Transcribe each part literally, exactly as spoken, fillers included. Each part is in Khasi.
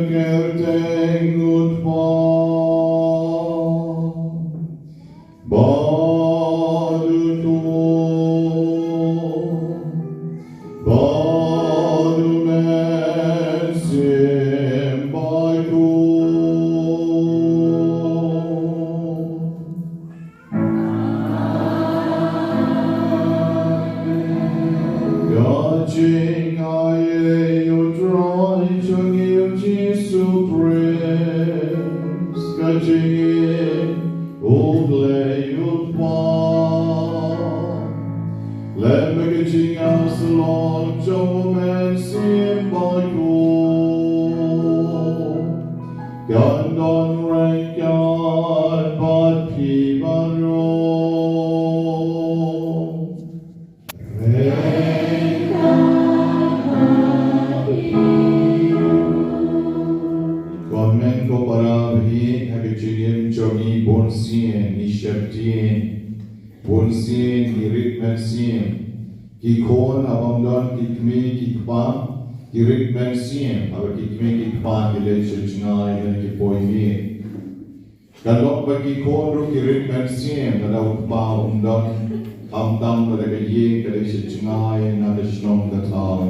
Kyrteng U Kpa bad U Khun bad U Mynsiem Bakhuid. Ka jingai ïa U Trai jong ngi U Jisu Khrist, ka jingim U Blei U Kpa, lem bad ka jingïasyllok jong U Mynsiem Bakhuid, kan don ryngkat bad phi baroh. Ko hynmen ko para bangeit, ha ka jingim jong ngi bunsien ngi sheptieng, bunsien ngi rit mynsiem. Ki khun haba ym don ki kmie ki kpa ki rit mynsiem, haba ki kmie ki kpa ki leit sha jngai ne ki poi miet. Ka long ba ki khun ruh ki rit mynsiem lada u kpa um don, khamtam lada ka ïing ka dei sha jngai na ka shnong ka thaw,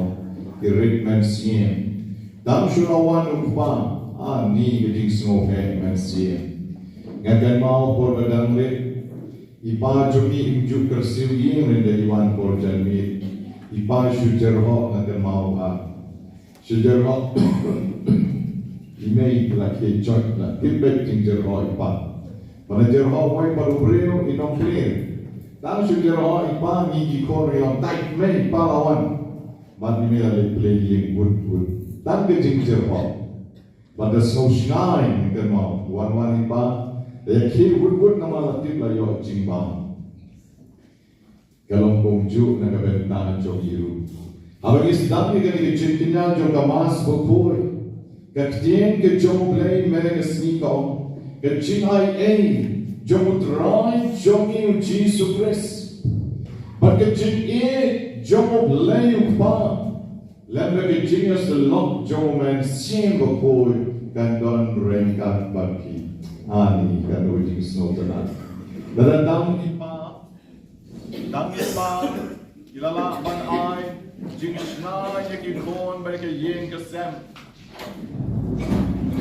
ki rit mynsiem. Tang shu la wan u kpa, ani ka jingsngewheh mynsiem. Nga kynmaw por ba dang rit, i pa jong ngi im ju kyrsiew ïing ynda i wan por janmiet. I pa shu jyrhoh, nga kynmaw ha. Shu jyrhoh. I mei la khie joit, la tip beit jingjyrhoh i pa. Ba la jyrhoh wei pat u briew, i nongplie. Tang shu jyrhoh i pa, ngi ki khun ngi ong, "Dei mei, pa la wan." Bad i mei la leit plie ïing wut wut. Tang ka jingjyrhoh. Bad da sngew shngaiñ, nga kynmaw, wan wan i pa, da ïakhih wut wut namar la tip la ïoh jingbam. Ka long kumjuh na ka bynta jong ngi ruh. Haba ngi sdang ïa kane ka jingkñia jong ka Mass Bakhuid, ka ktien ka jong U Blei mynne ka sngi ka ong, ka jingaiei jong U Trai jong ngi U Jisu Khrist, bad ka jingïeit jong U Blei U Kpa, lem bad ka jingïasyllok jong U Mynsiem Bakhuid kan don ryngkat bad phi. Ani, kan don jingsngewtynnat. Lada tang i pa, tang i pa ki la lah ban ai jingshngaiñ ïa ki khun bad ïa ka ïing ka sem.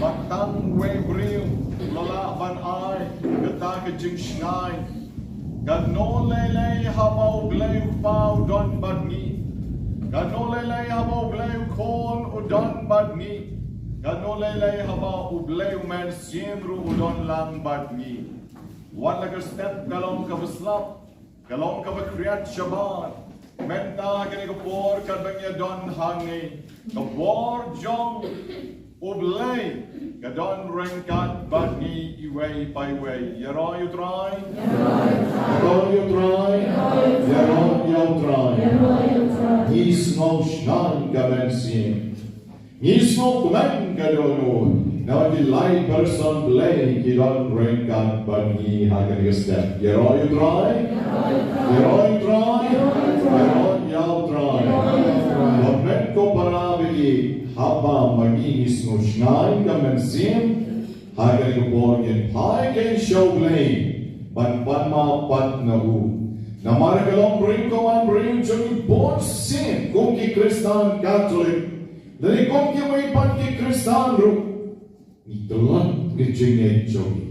Bad tang uwei u briew u la lah ban ai kata ka jingshngaiñ. Katno lei lei haba U Blei U Kpa u don bad ngi. Katno lei lei haba U Blei U Khun u don bad ngi. Katno lei lei haba U Blei U Mynsiem ruh u don lang bad ngi. Wat la ka step ka long kaba slap, ka long kaba khriat shabar. Mynta ha kane ka por katba ngi ïa don hangne, ka bor jong U Blei ka don ryngkat bad ngi iwei pa iwei. Ïaroh ïa U Trai. Ïaroh ïa U Trai. Ïaroh ïa U Trai. Ngi sngew shngaiñ ka mynsiem. Ngi sngewkmen ka dohnud namar ki lai person Blei ki don ryngkat bad ngi ha kane ka step. Ïaroh ïa U Trai. Ïaroh ïa U Trai. Ïaroh ïa U Trai. Ko hynmen ko para bangeit, haba ma ngi ngi sngewshngaiñ ka mynsiem, ha kane ka por ngin phai kein sha U Blei ban pan map pat na u. Namar ka long briew ka wan briew jong ngi bunsien kum ki Khristan Katholik. Lane kum kiwei pat ki Khristan ruh, ngi tlot ka jingngeit jong ngi.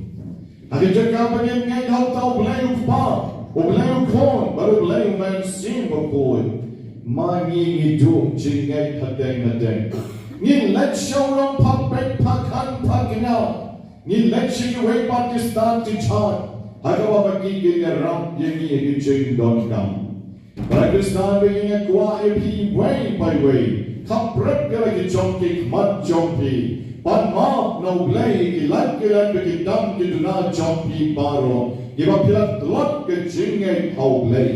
Ha ka jaka ba ngin ngeit ha uta U Blei U Kpa, U Blei U Khun bad U Blei U Mynsiem Bakhuid, ma ngi ngi duh jingngeit hateng hateng. Ngi leit sha u long pha peit pha khan pha kñia. Ngi leit sha kiwei pat ki stad ki jhait ha kaba ma ki kin ïarap ïa ngi ha ki jingdonkam. Para Khristan, ba ngi kwah ïa phi iwei pa iwei, khapbrek ïa la ki jong ki khmat jong phi, pan map na U Blei ïa ki lait ki lait bad ki dang ki duna jong phi baroh, kiba phi la tlot ka jingngeit ha U Blei,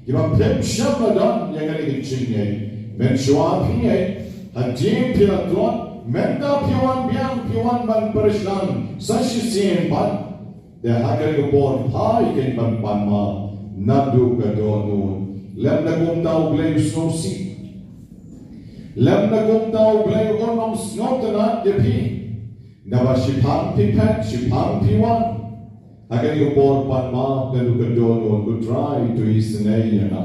kiba phim shym la don ïa kane ka jingngeit. Mynshuwa phi ngeit, hadien phi la tlot, mynta phi wan biang, phi wan ban pyrshang sa shisien pat. Te ha kane ka por phai kein ban pan map naduh ka dohnud, lymda kumta U Blei u sngewsih. Lymda kumta U Blei un ym sngewtynnad ïa phi. Naba shiphang phi phet, shiphang phi wan. Ha kane ka por pan map naduh ka daw, Ko Trai, to isynei ïa nga.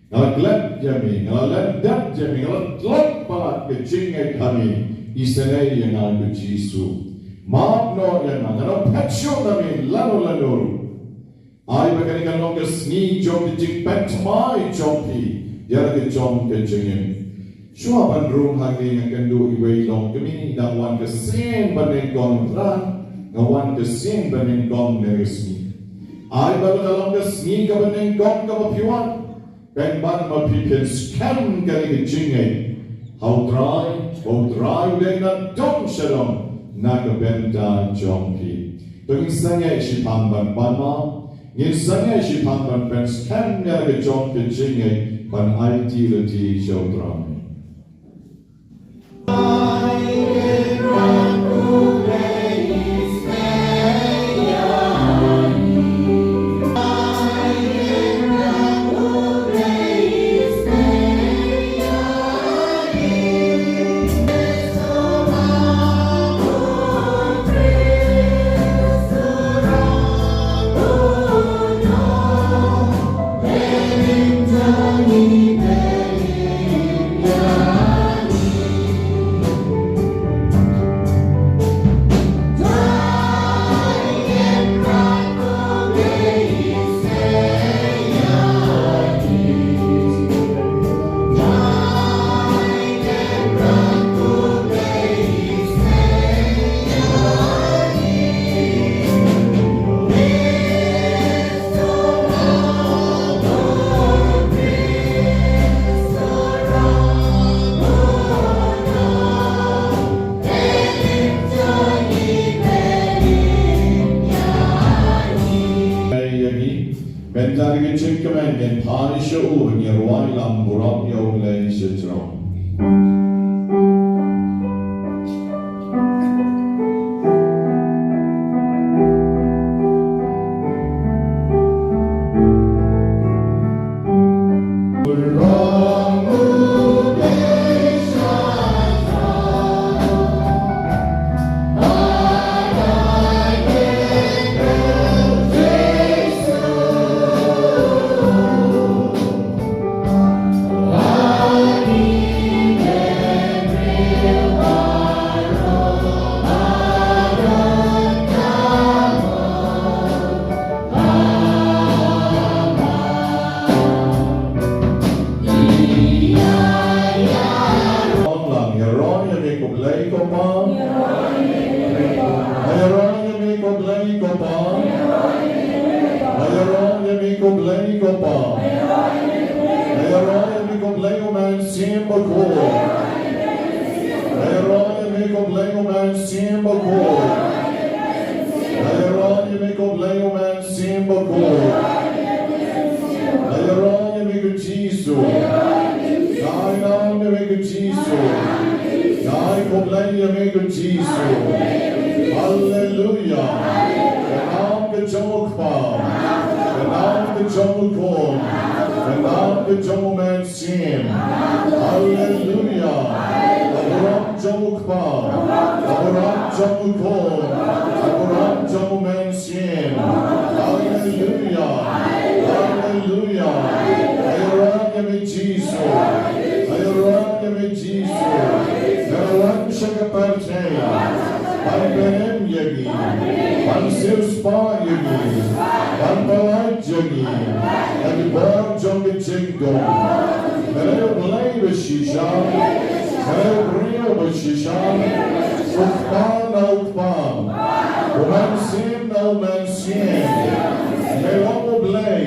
Nga la klet ïa me, nga la leh dep ïa me, nga la tlot palat ka jingngeit ha me, isynei ïa nga, Ko Jisu. Map noh ïa nga, ngan ym phet shuh na me lano lano ruh. Ai ba kane kan long ka sngi jong ka jingpynthymmai jong phi ïa la ka jong ka jingim. Shuwa ban rung ha kane, nga kynduh iwei i longkmie, dang wan ka sien ba nyngkong, Trai, nga wan ka sien ba nyngkong ha kane ka sngi. Ai ba la ka long ka sngi kaba nyngkong kaba phi wan. Pynban ma phi pynskhem kane ka jingngeit ha U Trai, ba U Trai u dei na dong sha dong na ka bynta jong phi. To ngin sangeh shiphang ban pan map, ngin sangeh shiphang ban pynskhem ïa la ka jong ka jingngeit, ban aiti lynti sha U Trai. Ïa ngi, mynta ka jingkmen ngin phai sha u, ngin rwai lam burom ïa U Blei sha jrong. Ïaroh ïa me ko Blei ko Pa. Ïaroh ïa me ko Blei ko Pa. Ïaroh ïa me ko Blei ko Pa. Ïaroh ïa me ko Blei U Mynsiem Bakhuid. Ïaroh ïa me ko Blei U Mynsiem Bakhuid. Ïaroh ïa me ko Blei U Mynsiem Bakhuid. Ïaroh ïa me ko Jisu. Ïaroh ïa me ko Jisu. Ïaroh ko Blei ïa me ko Jisu. Haleluia. Ka nam ka jong u Kpa. Ka nam ka jong u Khun. Ka nam ka jong u Mynsiem. Haleluia. Ka burom jong u Kpa. Ka burom jong u Khun. Ka burom jong u Mynsiem. Haleluia. Haleluia. Ïaroh ïa me Jisu. Ïaroh ïa me Jisu. Nga wan sha ka pyrthei ban pynim ïa ngi, ban siewspah ïa ngi, ban pynlait ïa ngi na ki bor jong ka jingdum. Nga dei u Blei ba shisha. Nga dei u briew ba shisha. U Kpa na u Kpa, u Mynsiem na u Mynsiem. Nga long u Blei,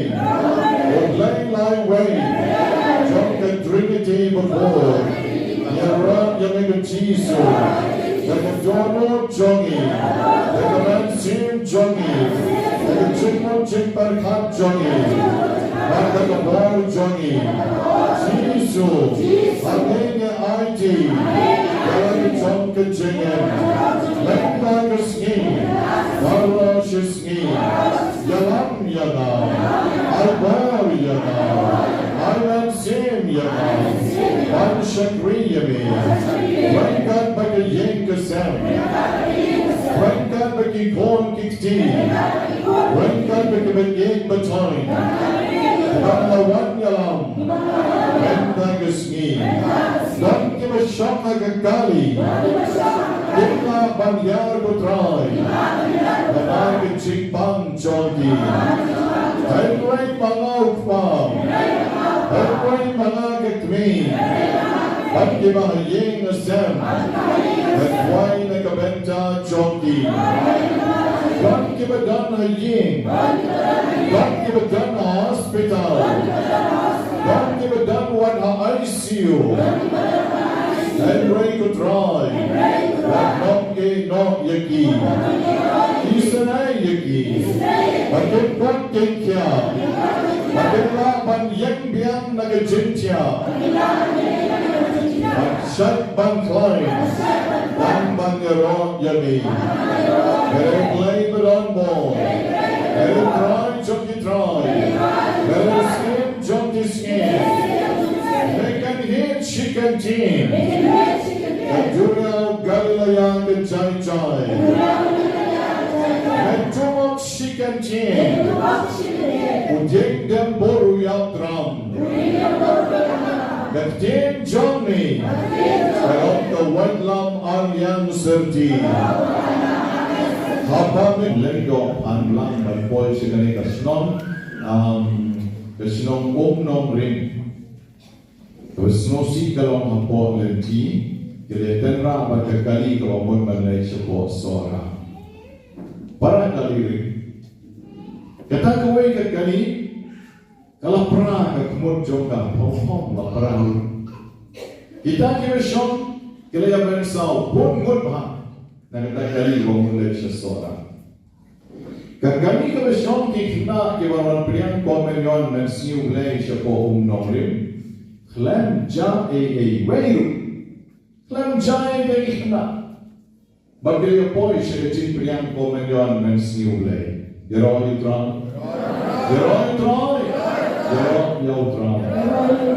u Blei laiwei jong ka Trinity bakhuid. Ïaroh ïa me ko Jisu. Da ka dohnud jong ngi, da ka mynsiem jong ngi, da ka jingmut jingpyrkhat jong ngi, bad da ka bor jong ngi. Jisu, ha ngi ngi aiti ïa la ka jong ka jingim. Lem da ka sngi baroh shi sngi. Ïalam ïa nga, ai bor ïa nga, ai Siem ïa nga ban shakri ïa me ryngkat bad ka ïing ka sem, ryngkat bad ki khun ki kti, ryngkat bad ki bangeit baptist, ban la wan ïalam mynta ka sngi. Don kiba shong ha ka kali, kim lah ban ïar, ko Trai, namar ka jingpang jong ki. Hynrei ma nga, ko Kpa, hynrei ma nga, ka kmie, bad kiba ha ïing ha sem, nga duwai na ka bynta jong ki. Don kiba don ha ïing, don kiba don ha hospital, don kiba don wat ha I C U. Hynrei, ko Trai, wat nym ïeh noh ïa ki. Isynei ïa ki ba kin kut kin khiah, ba kin lah ban ïeng biang na ka jingjia, ban shait ban khlaiñ, tang ban ïaroh ïa me. Nga dei U Blei ba don bor, nga dei U Trai jong ki trai, nga dei U Syiem jong ki syiem. Me kynhied shi kyntien, ka duriaw Galilea ka jai jai. Me tymok shi kyntien, u dieng dembur u ïap dram. Ka ktien jong me ka long ka waitlam ar liang syrti. Haba me leh ïoh phan lang ban poi sha kane ka shnong, um, ka shnong Umnongrim. Kaba sngewsih ka long hapoh lynti, ki la tynrah bad ka kali kaba mut ban leit shapoh Sohra. Para kali ri. Kata kawei ka kali ka la pra, ka khmut jong ka phom phom la pra. Kita kiba shong ki la ïa mynsaw bun ngut bha na kata ka kali kaba mut leit sha Sohra. Ka kali kaba shong ki khynnah kiba wan pdiang komunion mynsngi U Blei shapoh Umnongrim, khlem jia ei ei wei ruh. Khlem jia ei ei ki khynnah. Ba ki la poi sha ka jingpdiang komunion mynsngi U Blei. Ïaroh ïa U Trai. Ïaroh ïa U Trai. Ïaroh ïa U Trai.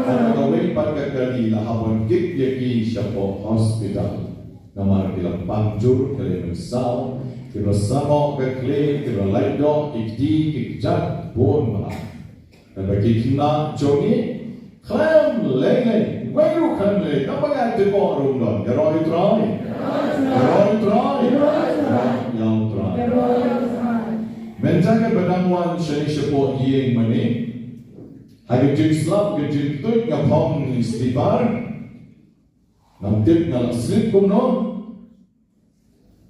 Kata kawei pat ka kali la hap ban kit ïa ki shapoh hospital. Namar ki la pang jur, ki la mynsaw, ki la sangok ka khlieh, ki la lait doh, ki kti, ki kjat, bun bha. Naba ki khynnah jong ngi khlem lei lei, wei ruh khlem lei, naba nga te ko ruh don. Ïaroh ïa U Trai. Ïaroh ïa U Trai. Ïaroh ïa U Trai. Mynta ka ba dang wan shane shapoh ïing mane, ha ka jingslap ka jingtuid nga phong slipar. Ngam tip nga la slip kumno.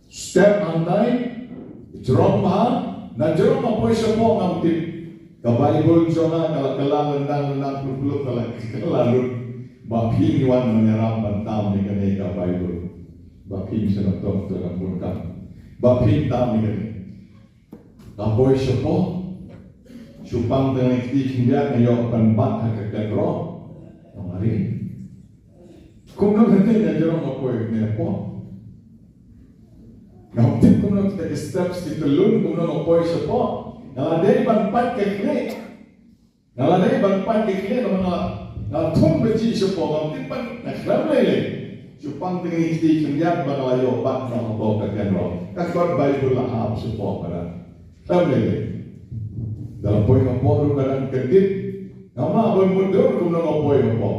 Step hangtai, jrong bha, na jrong ma poi shapoh ngam tip. Ka Baibl jong nga ka la kylla lyndang lyndang, pluk pluk, ka la kylla lut. Ba phin wan ban ïarap ban tam ïa kane ka Baibl. Ba phin sngewthuh, to ngam bun kam. Ba phin tam ïa kane. Nga poi shapoh. Shu pang tang ïa kti khyndiat, nga ïoh ban bat ha ka kynroh. Nga mari. Kumno kata nga jrong nga poi ne hapoh. Ngam tip kumno kita ki steps ki tyllun, kumno nga poi shapoh. Nga la dei ban pait ka khlieh. Nga la dei ban pait ka khlieh, nga la, nga la thung bynji shapoh, ngam tip ban, nga khlem lei lei. Shu pang tang ïa kti khyndiat ba nga la ïoh bat noh hapoh ka kynroh. Ka kot Baibl la hap shapoh ka dang. Khlem lei lei. Da la poi hapoh ruh ka dang kyndit. Nga mut ban mutdur kumno nga poi hapoh.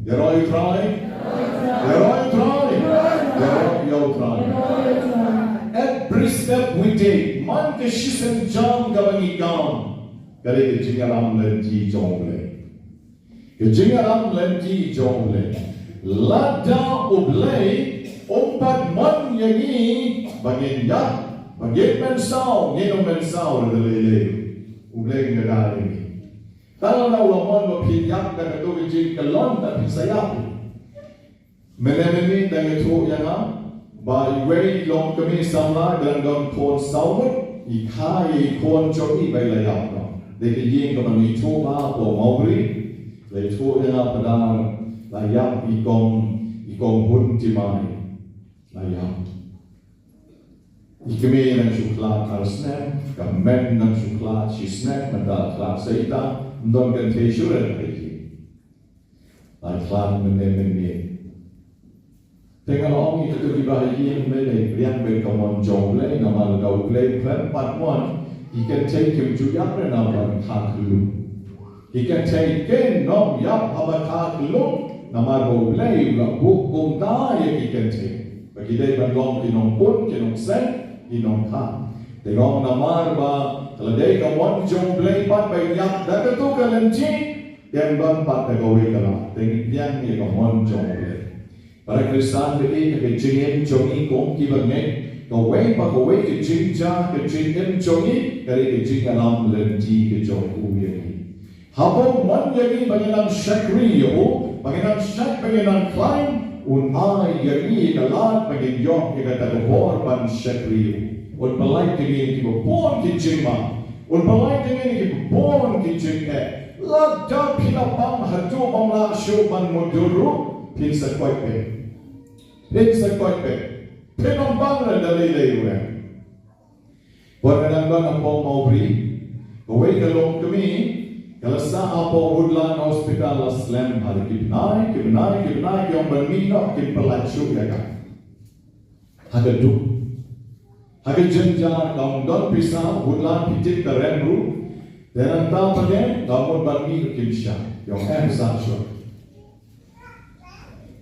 Ïaroh ïa U Trai. Ïaroh ïa U Trai. Ïaroh ïa U Trai. Every step we take, man ka shisien jam kaba ngi kam, ka dei ka jingïalam lynti jong U Blei. Ka jingïalam lynti jong U Blei. Lada U Blei um pat mon ïa ngi ba ngin ïap, ba ngin mynsaw, ngin ym mynsaw lada lei lei. U Blei um da ïa ngi. Tang lada u la mon ba phin ïap, da kato ka jingkyllon, da phin sa ïap. Mynne mynmiet dang ïathuh ïa nga ba iwei i longkmie samla i dang don khun saw ngut, i kha ïa i khun jong i ba i la ïap noh. Dei ka ïing kaba ngi ithuh ba hapoh Mawbri, la ithuh ïa nga ba dang la ïap i kong, i kong Hun Timai, la ïap. I kmie nang shu khlad ar snem, ka kmen nang shu khlad shi snem, mynta khlad sa ita, ym don kynthei shuh ïa ka ïing. Ai khlad mynne mynne. Te nga ong ïa kito kiba ha ïing mynne, pdiang beit ka mon jong U Blei namar lada U Blei u khlem pat mon, ki kynthei kim ju ïap re na ban kha khyllung. Ki kynthei kin ym ïap haba kha khyllung namar ba U Blei u la buh kumta ïa ki kynthei ba ki dei ban long ki nongpun, ki nongseng, ki nongkha. Te nga ong namar ba ka la dei ka mon jong U Blei pat ba ïap da kato ka lynti, ym don pat da kawei ka lad. Te ngi pdiang ïa ka mon jong U Blei. Para Khristan, ka dei ka jingim jong ngi kum kiba ngeit, kawei pa kawei ka jingjia ka jingim jong ngi ka dei ka jingïalam lynti ka jong u ïa ngi. Haba u mon ïa ngi ba ngin nang shakri ïa u, ba ngin nang shad, ba ngin nang khlaiñ, un ai ïa ngi ka lad ba ngin ïoh ïa kata ka bor ban shakri ïa u. Un pynlait ïa ngi na kiba bun ki jingma. Un pynlait ïa ngi na kiba bun ki jingeh. Lada phi la pang haduh bym lah shuh ban mutdur ruh, phin sa koit beit. Phin sa koit beit. Phin ym pang re da lei lei ruh. Wat ka dang don hapoh Mawbri, kawei ka longkmie ka la sah hapoh Woodland Hospital, la slem ha ki bnai, ki bnai, ki bnai, ki ong ban mih noh kim pynlait shuh ïa ka. Ha ka duk, ha ka jynjar, ka ong don pisa, Woodland, phi tip ka rem ruh. Te nangta pat de ka mut ban mih ruh kim shah. Ki ong em, sah shuh.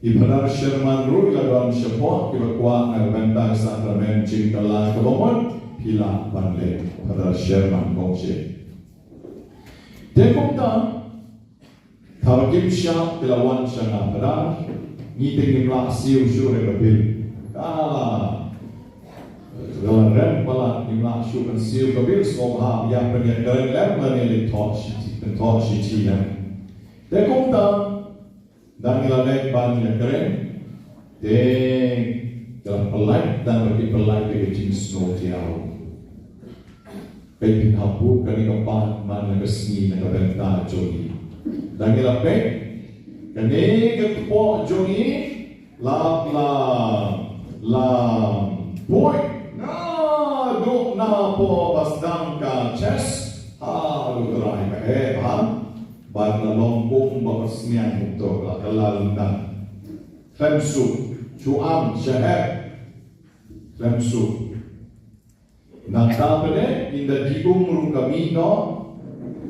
I Phadar Sherman ruh i la don shapoh kiba kwah na ka bynta ka sakramen jingkylla kaba mut, phi lah ban leh, Phadar Sherman, kong Sher. Te kumta, haba kim shah ki la wan sha nga, Phadar, ngi te ngim lah siew shuh re ka bil. Ka la, ka la rem palat, ngim lah shuh ban siew ka bil, sngewbha ïa pynïakren lem lane leit thoh shithi, pyntoh shithi lem. Te kumta, da ngi la leit ban ïakren, te ki la pynlait, da ki pynlait da ka jingsngewthiah. Peit, phin hap buh kane ka part man la ka sngi na ka bynta jong ngi. Da ngi la peit, kane ka kpoh jong ngi la, la, la buaid naduh napoh ba sdang ka chest haduh trai, ka heh bha. Bad la long kum ba ka sniang kumto, la kylla lyngkhuh. Khlem suk, shu am, shahep. Khlem suk. Nangta pat de, ynda dih um ruh ka mih noh,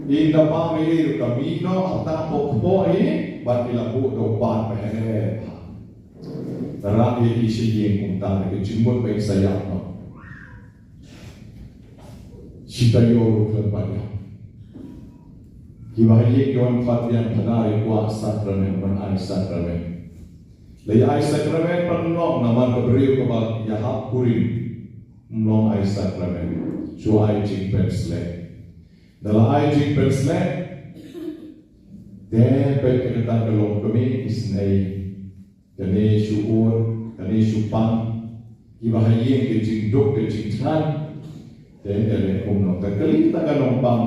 ynda pang ei ruh ka mih noh, hangta hapoh kpoh hi, bad ki la buh da u part ba heh bha. Rah ïa i sha ïing kumta, da ka jingmut ba in sa ïap noh. Shi taïew ruh khlem pat ïap. Kiba ha ïing ki wan khot biang, Phadar, ïa kwah sakramen, ban ai sakramen. Leit ai sakramen, pynlong, namar ka briew kaba ïahap kurim, ym long ai sakramen. Shu ai jingpynsleh. Da la ai jingpynsleh, te peit kata ka longkmie, isynei. Kane shu ur, kane shu pang, kiba ha ïing ka jingduk ka jingthngan. Te, te leh kumno, ka kylli ta ka nongpang.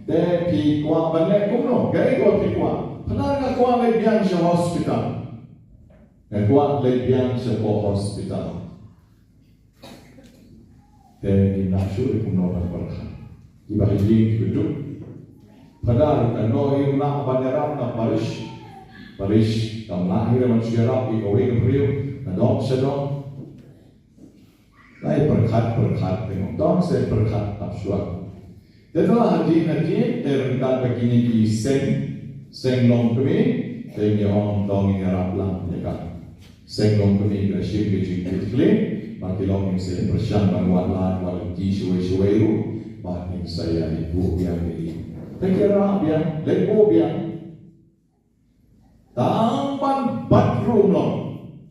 Te phi kwah ban leh kumno, kaei kaba phi kwah. Phadar, nga kwah leit biang sha hospital. Nga kwah leit biang shapoh hospital. Te ngim lah shuh re kumno ban pyrkhat. Kiba ha ïing ki duk. Phadar, kano ïa u lah ban ïarap na parish. Parish kam lah hi re ban shu ïarap ïa kawei ka briew na dong sha dong. Lai pyrkhat pyrkhat te ngom dong se pyrkhat tap shuwa. Te to hadien hadien te ryngkat bad kine ki seng, seng longkmie, te ngi ong to ngin ïarap lang ïa ka. Seng longkmie ka shim ka jingkitkhlieh, ba ki long ngin sa pyrshang ban wad lad wad lynti shawei shawei ruh, ba ngin sa ïa buh biang ïa ki. Te ki ïarap biang, leit buh biang. Tang ban bat ruh ym long.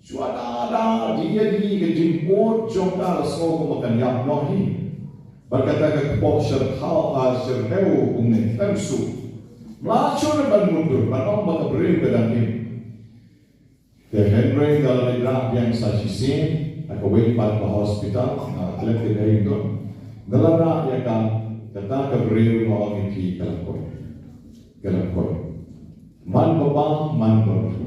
Shuwa da da dih ïa dih ka jingput jong ka la sngew kumba kan ïap noh hi. Bad kata ka kpoh shyrkhei, ah, shyrkhei kumne, kan suk. Ym lah shuh ban mutdur, ban ong ba ka briew ka dang im. Te hynrei da la leit rah biang sa shisien ha kawei pat ka hospital, nga klet ka dei to. Da la rah ïa ka, kata ka briew, nga ong ïa phi, ka la koit. Ka la koit. Man ba bang, man ba mih.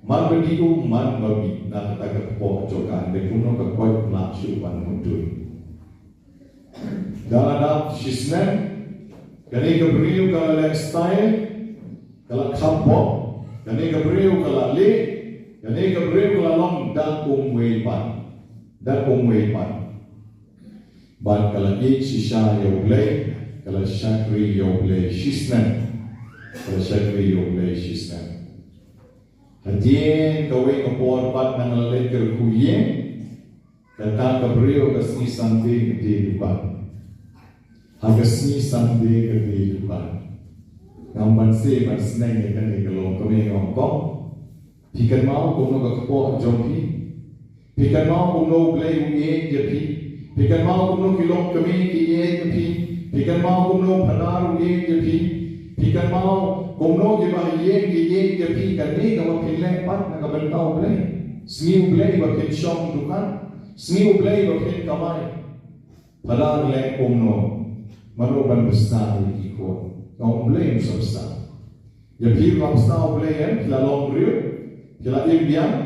Man ba dih um, man ba mih. Na kata ka kpoh jong ka, hynrei kumno ka koit ym lah shuh ban mutdur. Da la dap shisnem, kane ka briew ka la leh style, ka la kham bok, Kane ka briew ka la leh, kane ka briew ka la long da kumwei pat. Da kumwei pat. Bad ka la ïeit shisha ïa U Blei, ka la shakri ïa U Blei shisnem. Ka la shakri ïa U Blei shisnem. Hadien kawei ka por pat na nga la leit kyrkhu ïing, kata ka briew ha ka sngi Sunday ka die dukan. Ha ka sngi Sunday ka die dukan. Ngam banse ban sneng ïa kane ka longkmie, nga ong, ko, phi kynmaw kumno ka kpoh jong phi? Phi kynmaw kumno U Blei u ïeit ïa phi? Phi kynmaw kumno ki longkmie ki ïeit ïa phi? Phi kynmaw kumno u phadar u ïeit ïa phi? Phi kynmaw kumno kiba ha ïing ki ïeit ïa phi? Kane kaba phin leh pat na ka bynta U Blei. Sngi U Blei ba phin shong dukan, sngi U Blei ba phin kamai. Phadar leh kumno? Mano ban bsa ïa ki khun? Ka ong, U Blei un sa bsa. Ïa phi ruh la bsa U Blei, em? Phi la long briew, phi la im biang,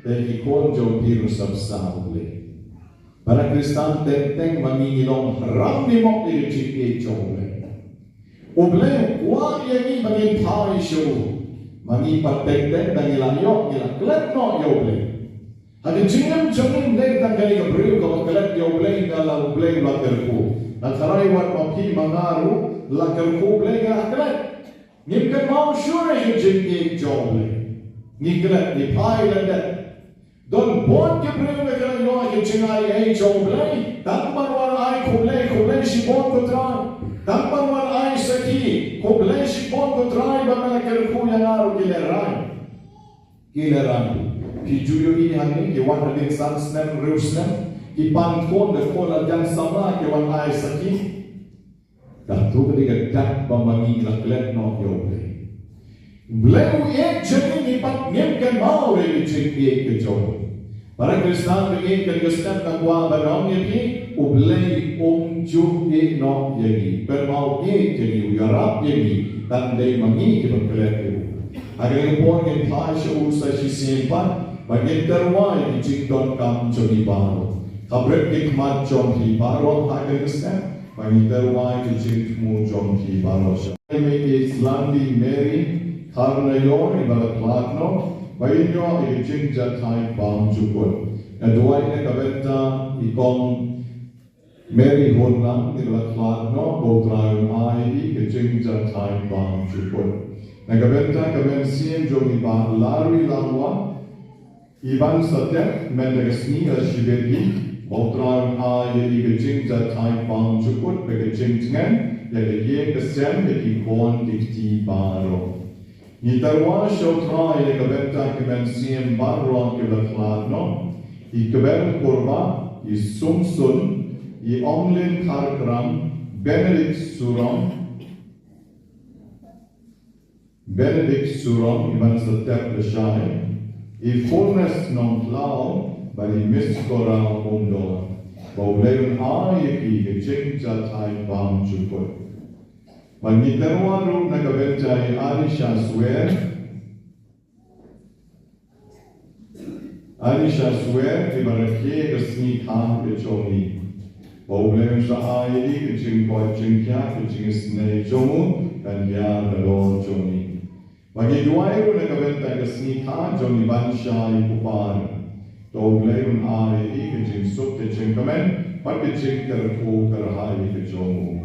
te ki khun jong phi ruh sa bsa U Blei. Para Khristan, teng teng ma ngi ngi long haram ne mok ïa ka jingïeit jong U Blei? U Blei u kwah ïa ngi ba ngin phai sha u. Ma ngi pat teng teng da ngi la ïoh, ngi la klet noh ïa U Blei. Ha ka jingim jong ngi, ym dei tang kane ka briew kaba klet ïa U Blei, nga la, U Blei u la kyrkhu. Nga tharai wat ma phi ma nga ruh la kyrkhu U Blei, nga la klet. Ngim kynmaw shuh ïa ka jingïeit jong U Blei. Ngi klet, ngi phai lyndet. Don bun ki briew ba ki la ïoh ïa ka jingaiei jong U Blei. Tang ban wan ai khublei, khublei shibun ko Trai. Tang ban wan ai sakhi, khublei shibun ko Trai ba me la kyrkhu ïa nga ruh, ki lehrain. Ki lehrain. Phi ju ïohi hangne, ki wan hadien san snem, hynriew snem, ki pan khun, da khun la jan samla, ki wan ai sakhi. Kato ka dei ka dak ba ma ngi la klet noh ïa U Blei. U Blei u ïeit jong ngi, ngi pat ngim kynmaw ïa ka jingïeit ka jong U Blei. Para Khristan, ka ïeit ka dei ka step, nga kwah ban ong ïa phi, U Blei um ju ïeit noh ïa ngi. Kynmaw ïeit ïa ngi, u ïarap ïa ngi, tang dei ma ngi kiba klet ïa u. Ha kane ka por ngin phai sha u sa shisien pat, ba ngin tyrwa ïa ki jingdonkam jong ngi baroh. Khabret ki khmat jong phi baroh ha kane ka step, ba ngin tyrwa ïa ki jingthmu jong phi baroh sha. Mei Islandi Mary Kharnaior, iba la khlad noh, ba in ïoh ïa ki jingjahthait bymjukut. Nga duwai na ka bynta i kong Mary Hunlang, iba la khlad noh, ba U Trai un ai ïa ki jingjahthait bymjukut. Na ka bynta ka mynsiem jong i Bah Larry Langwa, iban sa tep mynta ka sngi ha shibit hi, ba U Trai un ai ïa ki jingjahthait bymjukut bad ka jingtngen ïa ka ïing ka sem, ïa ki khun ki kti baroh. Ngi tyrwa sha U Trai na ka bynta ki mynsiem baroh kiba la khlad noh, i Kbel Kurba, i Sumsun, i Omlin Kharkram, Benedict Surong, Benedict Surong, iban sa tep lashai, i Furnace Nongthlaw, bad i Miss Cora Umdor. Ba U Blei un ai ïa ki ka jingjahthait bymjukut. Bad ngi tyrwa ruh na ka bynta i Anisha Swer. Anisha Swer, iba rakhe ka sngi kha ka jong i. Ba U Blei un sa ai ïa i ka jingkoit jingkhiah, ka jingisynei jong u kan ïar halor jong i. Ba ngi duwai ruh na ka bynta ka sngi kha jong i Banshai Kupar. To U Blei un ai ïa i ka jingsuk ka jingkmen bad ka jingkyrkhu kyrhai ka jong u.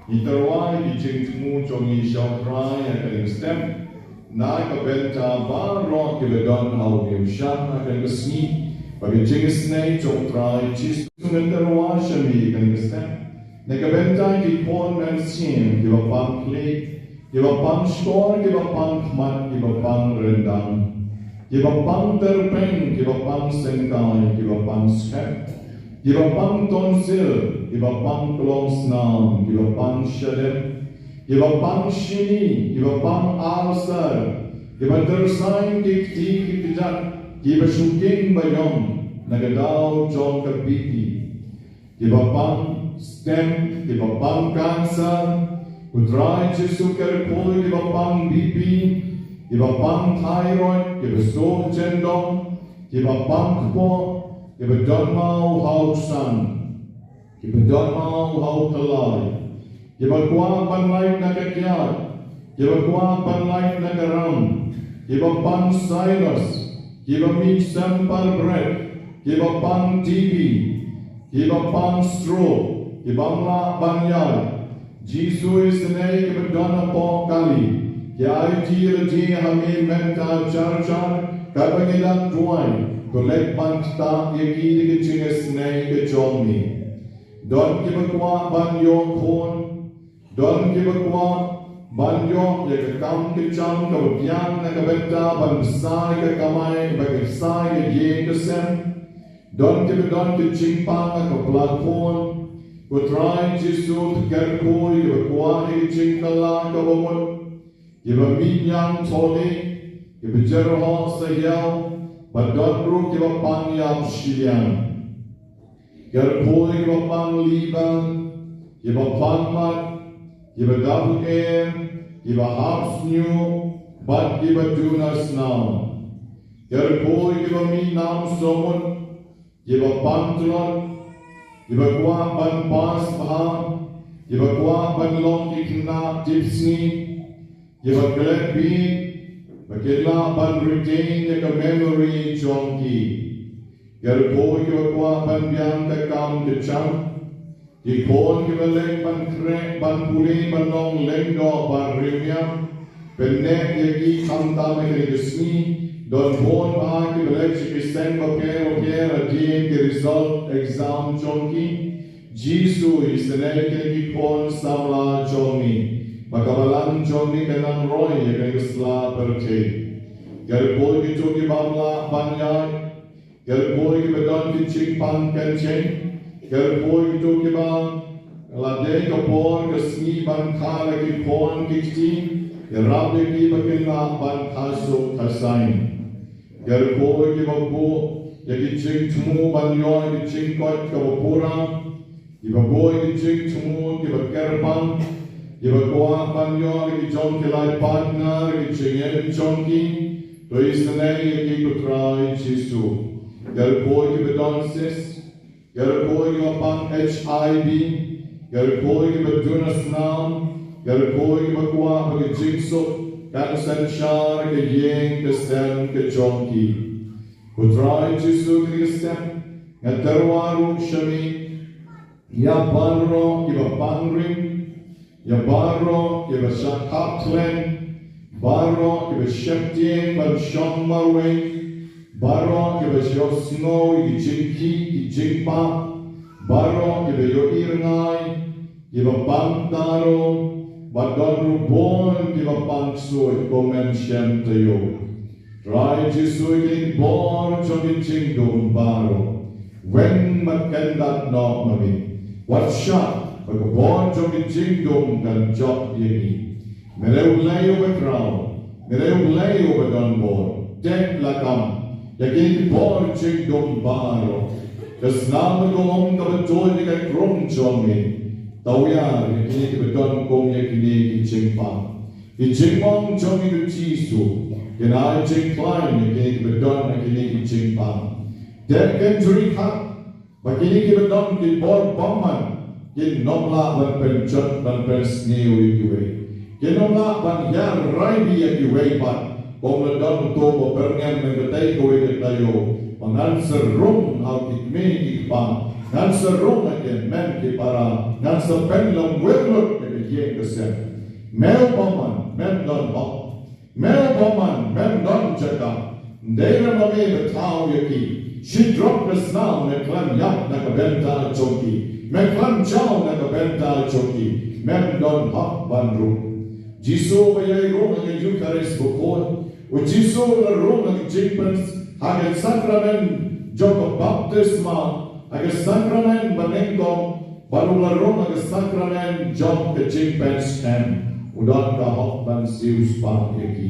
Ngi tyrwa ïa ki jingthmu jong ngi sha U Trai ha kane ka step. Na ka bynta baroh kiba don ha une u shnong ha kane ka sngi, bad ka jingisynei jong U Trai Jisu, ngi tyrwa sha me ha kane ka step. Na ka bynta ki khun mynsiem kiba pang khlieh, kiba pang shkor, kiba pang khmat, kiba pang ryndang, kiba pang tyrpeng, kiba pang syngkai, kiba pang skhem, kiba pang tonsil, kiba pang klongsnam, kiba pang shadem, kiba pang shini, kiba pang ulcer, kiba tyrsain ki kti ki kjat, kiba shu king ba ïong na ka daw jong ka B P, kiba pang stent, kiba pang cancer, U Trai Jisu kyrkhu, kiba pang B P, kiba pang thyroid, kiba suk jendong, kiba pang kpoh, kiba don maw ha u ksan, kiba don maw ha u kyllai, kiba kwah ban lait na ka kiad, kiba kwah ban lait na ka ram, kiba pang sinus, kiba mih semparbret, kiba pang T B, kiba pang stroke, ki bym lah ban ïaid. Jisu, isynei kiba don hapoh kali, ki aiti ïa lade ha me mynta jar jar, katba ngi dang duwai, to leit ban ktah ïa ki da ka jingisynei ka jong me. Don kiba kwah ban ïoh khun, don kiba kwah ban ïoh ïa ka kam ka jam kaba biang na ka bynta ban bsa ïa ka kamai, ban bsa ïa ka ïing ka sem. Don kiba don ki jingpang ha ka pla khun. Ko Trai Jisu, to kyrkhu ïa kiba kwah ïa ka jingkylla kaba mut, kiba mih ñiangthohlieh, kiba jyrhoh sahiaw, bad don ruh kiba pang ïap shiliang. Kyrkhu ïa kiba pang liver, kiba pang mat, kiba dap em, kiba hap sniew, bad kiba duna snam. Kyrkhu ïa kiba mih nam sawmut, kiba pang tlot, kiba kwah ban pass bha, kiba kwah ban long ki khynnah tipsngi, kiba klet bieit, ba kin lah ban retain ïa ka memory jong ki. Kyrkhu ïa kiba kwah ban biang ka kam ka jam, ki khun kiba leit ban khreh, ban pule, ban long lyngdoh, ban riewniam, pynneh ïa ki khamtam ha kane ka sngi. Don bun bha kiba leit sha ki seng bapher bapher hadien ki result exam jong ki. Jisu, isynei kine ki khun samla jong me, ba ka balang jong me kan nang roi ïa kane ka sla pyrthei. Kyrkhu ïa kito ki bym lah ban ïaid, kyrkhu ïa kiba don ki jingpang kynjeng, kyrkhu ïa kito kiba la dei ka por ka sngi ban kha la ki khun ki kti, ïarap ïa ki ba kin lah ban kha suk kha saiñ. Kyrkhu ïa kiba buh ïa ki jingthmu ban ïoh ïa ki jingkoit kaba pura, kiba buh ïa ki jingthmu kiba kyrpang, kiba kwah ban ïoh ïa ki jong ki lai partner ha ki jingim jong ki. To isynei ïa ki, ko Trai Jisu. Kyrkhu ïa kiba don cyst, kyrkhu ïa kiba pang H I V, kyrkhu ïa kiba duna snam, kyrkhu ïa kiba kwah ba ka jingsuk kan synshar ha ka ïing ka sem ka jong ki. Ko Trai Jisu, kane ka step nga tyrwa ruh sha me ïa baroh kiba pang ring, ïa baroh kiba shah khap khlem, baroh kiba sheptieng ban shong marwei, baroh kiba ïohsngew ïa ki jingkhih ki jingpang, baroh kiba ïohi rngai, kiba pang taro, bad don ruh bun kiba pang ksuid, ko Mynsiem taïew. Trai Jisu, ïa kine ki bor jong ki jingdum baroh, weng bad kyndat noh ma me. Wat shah ba ka bor jong ki jingdum kan jop ïa ngi. Me dei U Blei uba khraw, me dei U Blei uba don bor. Teh lakam ïa kine ki bor jingdum baroh. Ka snam bad ka um kaba tuid ïa ka krung jong me. Tawiar ïa kine kiba don kum ïa kine ki jingpang. Ki jingmong jong ngi, ko Jisu, kin ai jingkhlaiñ ïa kine kiba don ha kine ki jingpang. Dep kynjri khap ba kine kiba don ki bor bymman kin ym lah ban pynjot ban pynsniew ïa kiwei. Kin ym lah ban hiar raibi ïa kiwei pat. Kum la don uto uba byrngem na katei kawei ka taïew ba ngan sa rung ha ki kmie ki kpa, ngan sa rung ha ki hynmen ki para, ngan sa pynlong wir lut ïa ka ïing ka sem. Me u bymman, mem don hok. Me u bymman, mem don jaka. Ym dei re ma me ba thaw ïa ki. Shi drop ka snam me khlem ïap na ka bynta jong ki, me khlem jaw na ka bynta jong ki. Mem don hok ban rung. Jisu ba ïai rung ha ka Eukharist bakhuid, U Jisu ba la rung ha ka jingpyn, ha ka sakramen jong ka baptisma, ha ka sakramen banyngkong, bad u la rung ha ka sakramen jong ka jingpynskhem, u don ka hok ban siewspah ïa ki.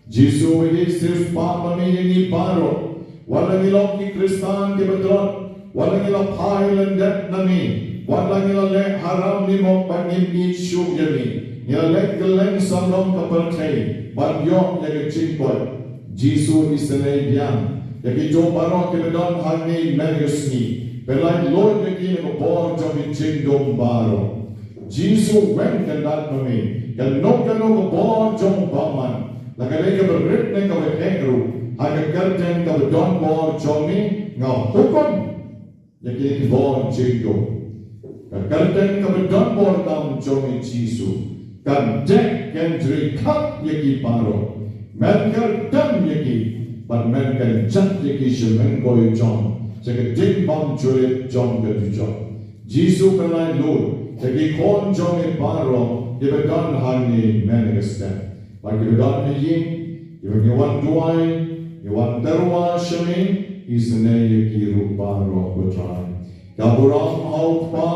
Jisu ba ïai siewspah ma me ïa ngi baroh. Wat la ngi long ki Khristan kiba tlot, wat la ngi la phai lyndet na me, wat la ngi la leh haram limok bad ngim ïeit shuh ïa me, ngi la leh kylleng samrong ka pyrthei ban ïoh ïa ka jingkoit. Jisu, isynei biang ïa kito baroh kiba don hangne man ka sngi. Pynlait luid ïa ki na ka bor jong ki jingdum baroh. Jisu, weng kyndat ma me ïa kano kano ka bor jong u bymman. La kane kaba rit ne kaba heh ruh, ha ka kyrteng kaba don bor jong me, nga hukum ïa kine ki bor jingdum. Ka kyrteng kaba don bor tam jong me Jisu, kan dei kan jri khap ïa ki baroh. Men kyrteng ïa ki, bad men kynjat ïa ki sha mengkoi jong, sha ka ding bymjulip jong ka dujok. Jisu, pynlait lut ïa ki khun jong me baroh kiba don hangne mynne ka step. Bad kiba don ha ïing, kiba ngi wan duwai, ngi wan tyrwa sha me, isynei ïa ki ruh baroh, ko Trai. Ka burom ha u Kpa,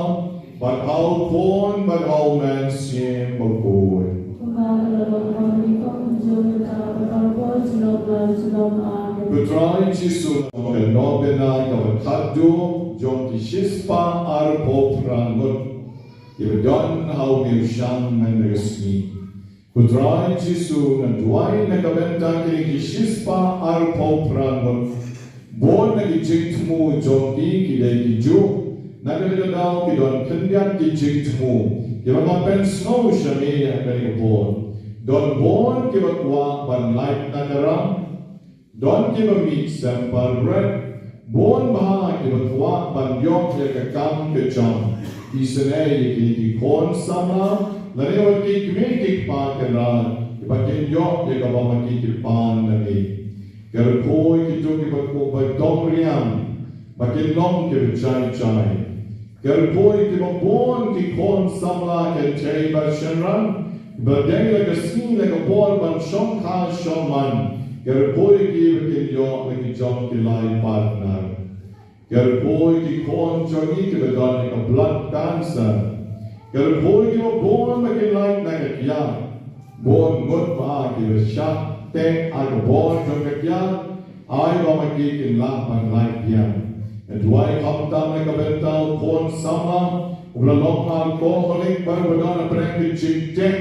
bad ha u Khun, bad ha u Mynsiem Bakhuid. Kumba ka la long ha u nyngkong, mynjur mynta, bad baroh por, junom la junom. Amen. Ko Trai Jisu, na ka nongbna kaba khatduh jong ki shispah arphew phra ngut kiba don ha u miewshang mynne ka sngi. Ko Trai Jisu, nga duwai na ka bynta kine ki shispah arphew phra ngut. Bun na ki jingthmu jong ki ki dei kijuh. Na kata ka daw ki don khyndiat ki jingthmu kiba nga pynsngew sha me ha kane ka por. Don bun kiba kwah ban lait na ka ram. Don kiba mih symbai bret, bun bha kiba kwah ban ïoh ïa ka kam ka jam. Isynei ïa kine ki khun samla, lane ïa ki kmie ki kpa kynrad, kiba kin ïoh ïa kaba ma ki ki pan na me. Kyrkhu ïa kito kiba kwah ba dom riang, ba kin long kiba jai jai. Kyrkhu ïa kiba bun ki khun samla kynthei bad shynrang, ba dei la ka sngi la ka por ban shongkha shongman. Kyrkhu ïa kiba kin ïoh la ki jong ki lai partner. Kyrkhu ïa ki khun jong ngi kiba don ïa ka blood cancer. Kyrkhu ïa kiba bun ba kin lait na ka kiad. Bun ngut ba kiba shah teh ha ka bor jong ka kiad. Ai ba ma ki kin lah ban lait biang. Nga duwai khamtam na ka bynta u khun samla uba la long alcoholic bad uba don hapdeng ka jingteh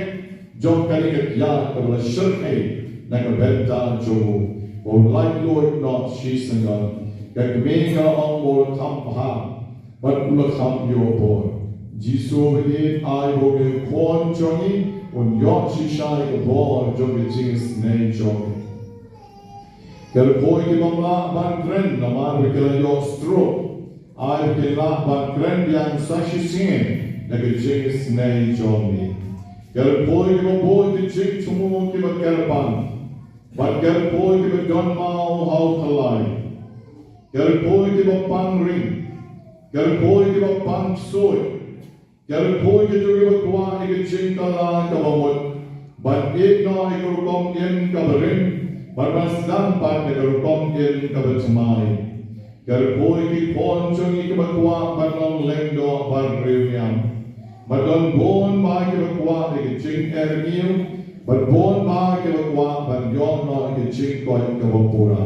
jong kane ka kiad kaba la shyrkhei na ka bynta jong u. Ba un lait luid noh shisyngot. Ka kmie ka la ong ba u la kham bha bad u la kham ïoh bor. Jisu ba ïeit, ai ba une u khun jong ngi un ïoh shisha ïa ka bor jong ka jingisynei jong me. Kyrkhu ïa ki bym lah ban kren namar ba ki la ïoh stroke. Ai ba kin lah ban kren biang sa shisien na ka jingisynei jong me. Kyrkhu ïa kiba bun ki jingthmu kiba kyrpang. Bad kyrkhu ïa kiba don maw ha u khlaiñ. Kyrkhu ïa kiba pang ring. Kyrkhu ïa kiba pang ksuid. Kyrkhu ïa kito kiba kwah ïa ka jingkylla kaba mut ban ïeh noh ïa ka rukom im kaba rim bad ban sdang pat ïa ka rukom im kaba thymmai. Kyrkhu ïa ki khun jong ngi kiba kwah ban long lyngdoh bad riewniam. Bad don bun ba kiba kwah ïa ka jingeh rngiew bad bun ba kiba kwah ban ïoh noh ïa ka jingkoit kaba pura.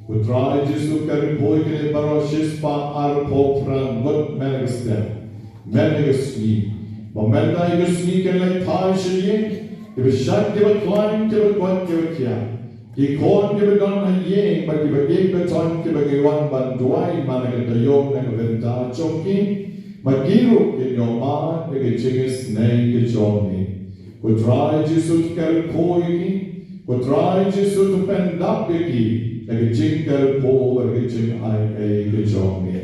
Ko Trai Jisu, kyrkhu ïa kine baroh shispah arphew phra ngut mynne ka step. Mynne ka sngi. Ba mynta ïa ka sngi kin leit phai sha ïing, kiba shait kiba khlaiñ, kiba koit kiba khiah. Ki khun kiba don ha ïing bad kiba ïeit ba don kiba ngi wan ban duwai man la ka taïew na ka bynta jong ki. Ma ki ruh kin ïoh mad ïa ka jingisynei ka jong me. Ko Trai Jisu, to kyrkhu ïa ki. Ko Trai Jisu, to pyndap ïa ki da ka jingkyrkhu bad ka jingai ei ka jong me.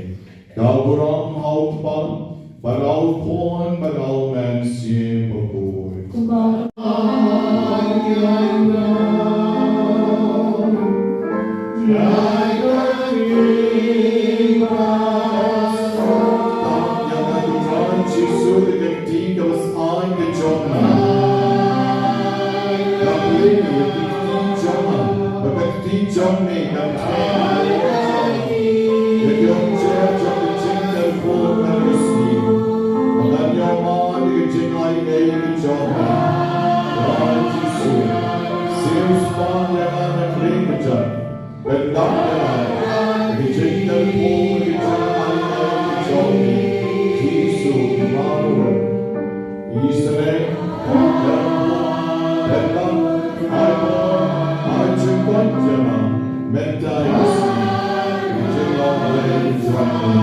Ka burom ha u Kpa, bad ha u Khun, bad ha u Mynsiem Bakhuid. Kumba Ïa nga, ko Trai Jisu, da ka kti kaba saiñ ka jong nga. Nga plie ïa ka kti jong nga, ba ka kti jong me kan trei. Ïa ka jingkyrkhu mynne ka sngi. Ba ngan ïoh mad ïa ka jingai ei ka jong me. Trai Jisu, siew spah ïa nga na ka liang ka jong. Pyndap ïa nga. Ka jingkyrkhu ka jingai ei ka jong me. Jisu, Immanuel. Isynei, pyndap, ai bor, ai jingkoit ïa nga, mynta ïa ka sngi, ka jinglong lei jong me.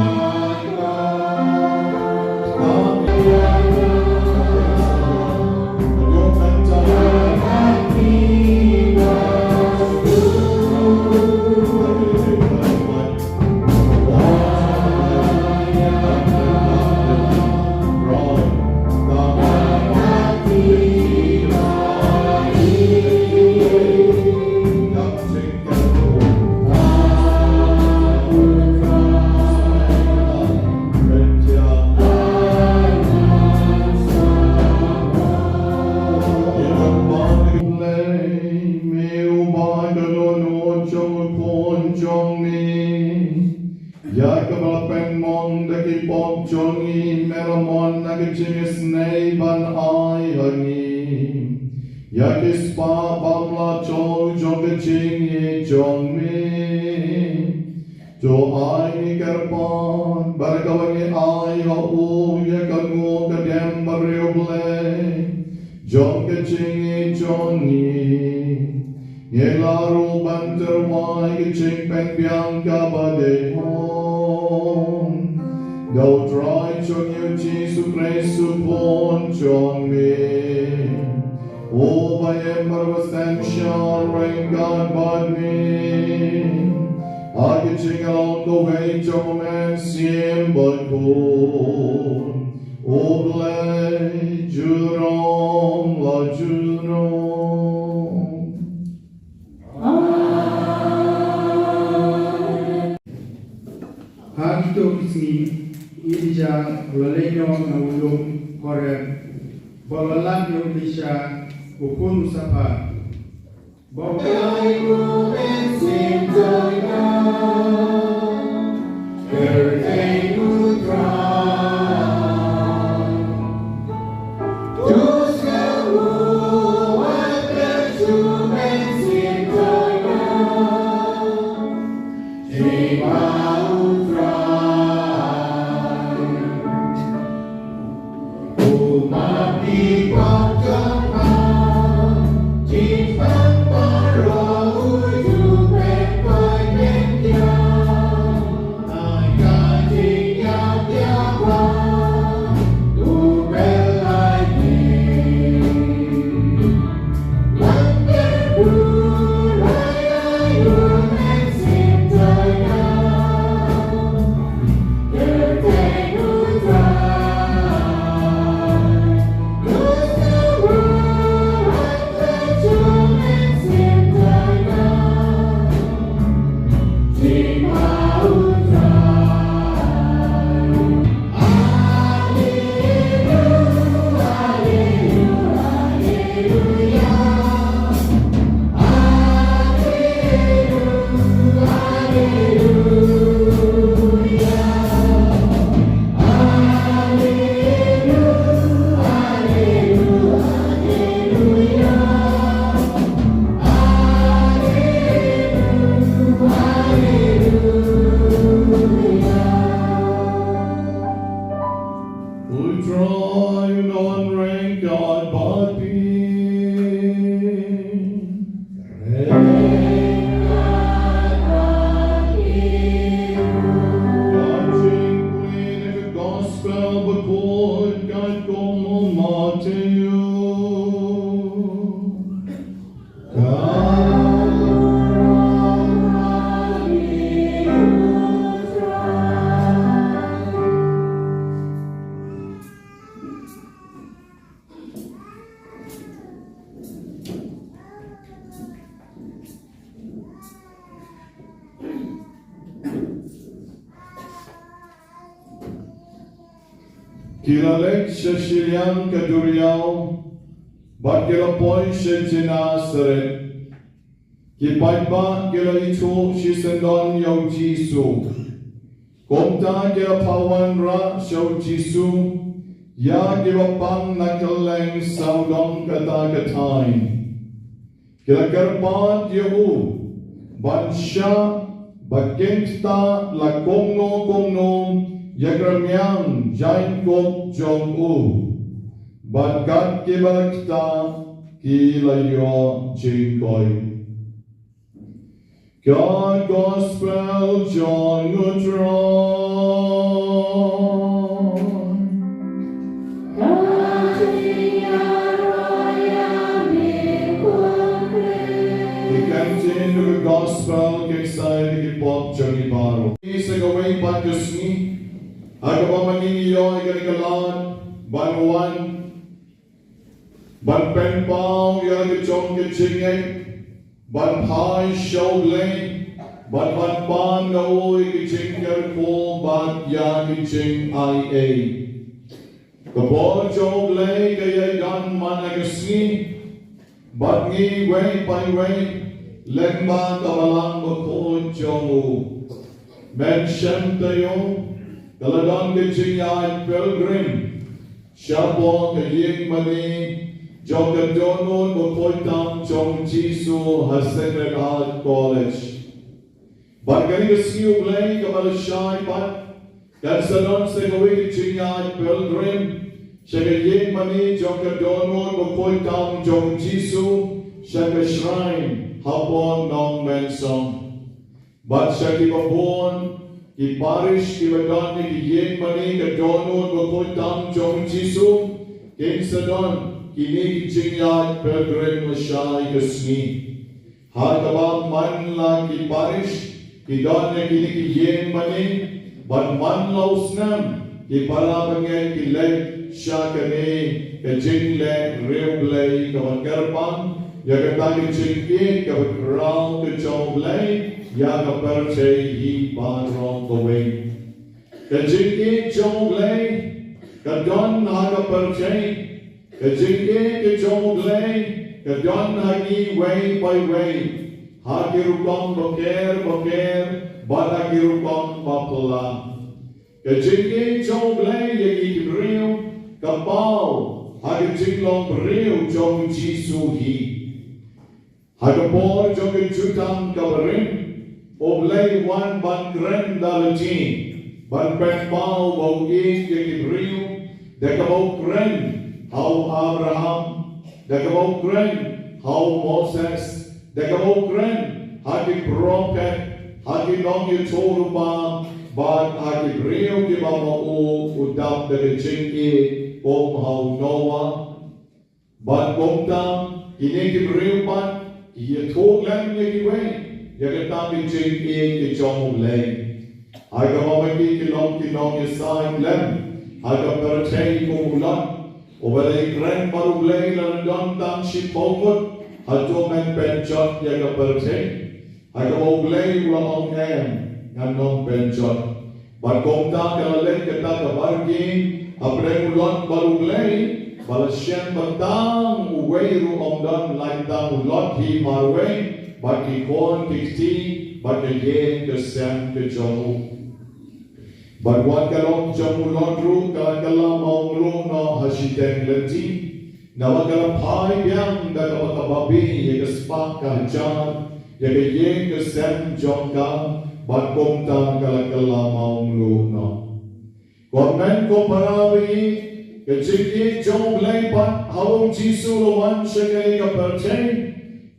Amen. Ïa mynta ïa ka sngi, jong u Khun jong me, ïa kaba la pynmong da ki pop jong ngi, me la mon na ka jingisynei ban ai ha ngi ïa ki spah bymlah jong ka jingïeit jong me. To ai ngi kyrpad ba da kaba ngi ai ha u ïa ka nguh ka dem bariewblei jong ka jingïeit jong ngi, ngi la ruh ban tyrwa ïa ka jingpynbiang kaba dei hok da U Trai jong ngi U Jisu Khrist U Khun jong me, uba im bad uba synshar ryngkat bad me ha ka jinglong kawei jong U Mynsiem Bakhuid, U Blei junom la junom. Ha kito ki sngi Elijah u la leit noh na u lum Horeb, bad u la lap ïa u Elisha u khun u Shaphat. Ba u U Trai u don ryngkat bad phi. Ka jingpule na ka Gospel bakhuid katkum u Mathaios. Ki la leit sha shiliang ka duriaw bad ki la poi sha Gennesaret. Ki paidbah ki la ithuh shisyndon ïa u Jisu. Kumta ki la phah wanrah sha u Jisu ïa kiba pang na kylleng sawdong kata ka thaiñ. Ki la kyrpad ïa u ban shah ba kin ktah la kumno kumno ïa ka rmiang jaiñkup jong u. Bad kat kiba la ktah ki la ïoh jingkoit. Ka Gospel jong u Trai. Ka jingïaroh ïa me ko Khrist. Ki kyntien ka Gospel, ki kynsan ki pop jong ngi baroh. Sa kawei pat ka sngi, ha kaba ma ngi ngi ïoh ïa kane ka lad ban wan ban pynpaw ïa la ka jong ka jingngeit, ban phai sha U Blei, bad ban pan na u ïa ka jingkyrkhu bad ïa ka jingaiei. Ka bor jong U Blei ka ïai don man la ka sngi, bad ngi iwei pa iwei Lyngba ka Balang Bakhuid jong u, men shem taïew, ka la don ka jingïaid pilgrim shapoh ka ïing mane jong ka Dohnud Bakhuid Tam jong u Jisu ha Sacred Heart College. Bad kane ka sngi U Blei kaba la shai pat, kan sa don sa kawei ka jingïaid pilgrim sha ka ïing mane jong ka Dohnud Bakhuid Tam jong u Jisu, sha ka shrine hapoh Nongmensong. Bad sha kiba bun ki parish kiba don ïa ki ïing mane ka Dohnud Bakhuid Tam jong u Jisu, kin sa don kine ki jingïaid pilgrim lashai ka sngi. Ha kaba man la ki parish ki don ïa kine ki ïing mane, bad man la u snem ki para bangeit ki leit sha kane ka jingleh riewblei kaba kyrpang ïa kata ka jingïeit kaba khraw ka jong U Blei ïa ka pyrthei hi baroh kawei. Ka jingïeit jong U Blei ka don ha ka pyrthei. Ka jingïeit ka jong U Blei ka don ha ngi iwei pa iwei, ha ki rukom bapher bapher bad ha ki rukom baphylla. Ka jingïeit jong U Blei ïa ngi ki briew ka paw ha ka jinglong briew jong u Jisu hi. Ha ka por jong ka jutang kaba rim, U Blei u wan ban kren da lade, ban pynpaw ba u ïeit ïa ki briew, da kaba u kren ha u Abraham, da kaba u kren ha u Moses, da kaba u kren ha ki prophet, ha ki nongïathuhlypa, bad ha ki briew kiba ma u u dap da ka jingïeit kum ha u Noah. Bad kumta kine ki briew pat ki ïathuh lem ïa kiwei ïa kata ka jingïeit ka jong U Blei. Ha kaba ma ki ki long ki nongïasaid lem ha ka pyrthei kum u Lot, uba la ïakren bad U Blei lada don tang shiphew ngut, hato men pynjot ïa ka pyrthei? Ha kaba U Blei u la ong, em, ngan ym pynjot. Bad kumta ka la leit kata ka barkieng hapdeng u Lot bad U Blei, ba la shem ba tang uwei ruh ym don, lait tang u Lot hi marwei bad ki khun ki kti bad ka ïing ka sem ka jong u. Bad wat ka lok jong u Lot ruh ka la kylla mawngluh noh ha shiteng lynti. Naba ka la phai biang da kaba ka babe ïa ka spah ka hajar ïa ka ïing ka sem jong ka, bad kumta ka la kylla mawngluh noh. Ko hynmen ko para ba ïeit, ka jingïeit jong U Blei pat haba u Jisu u la wan sha kane ka pyrthei,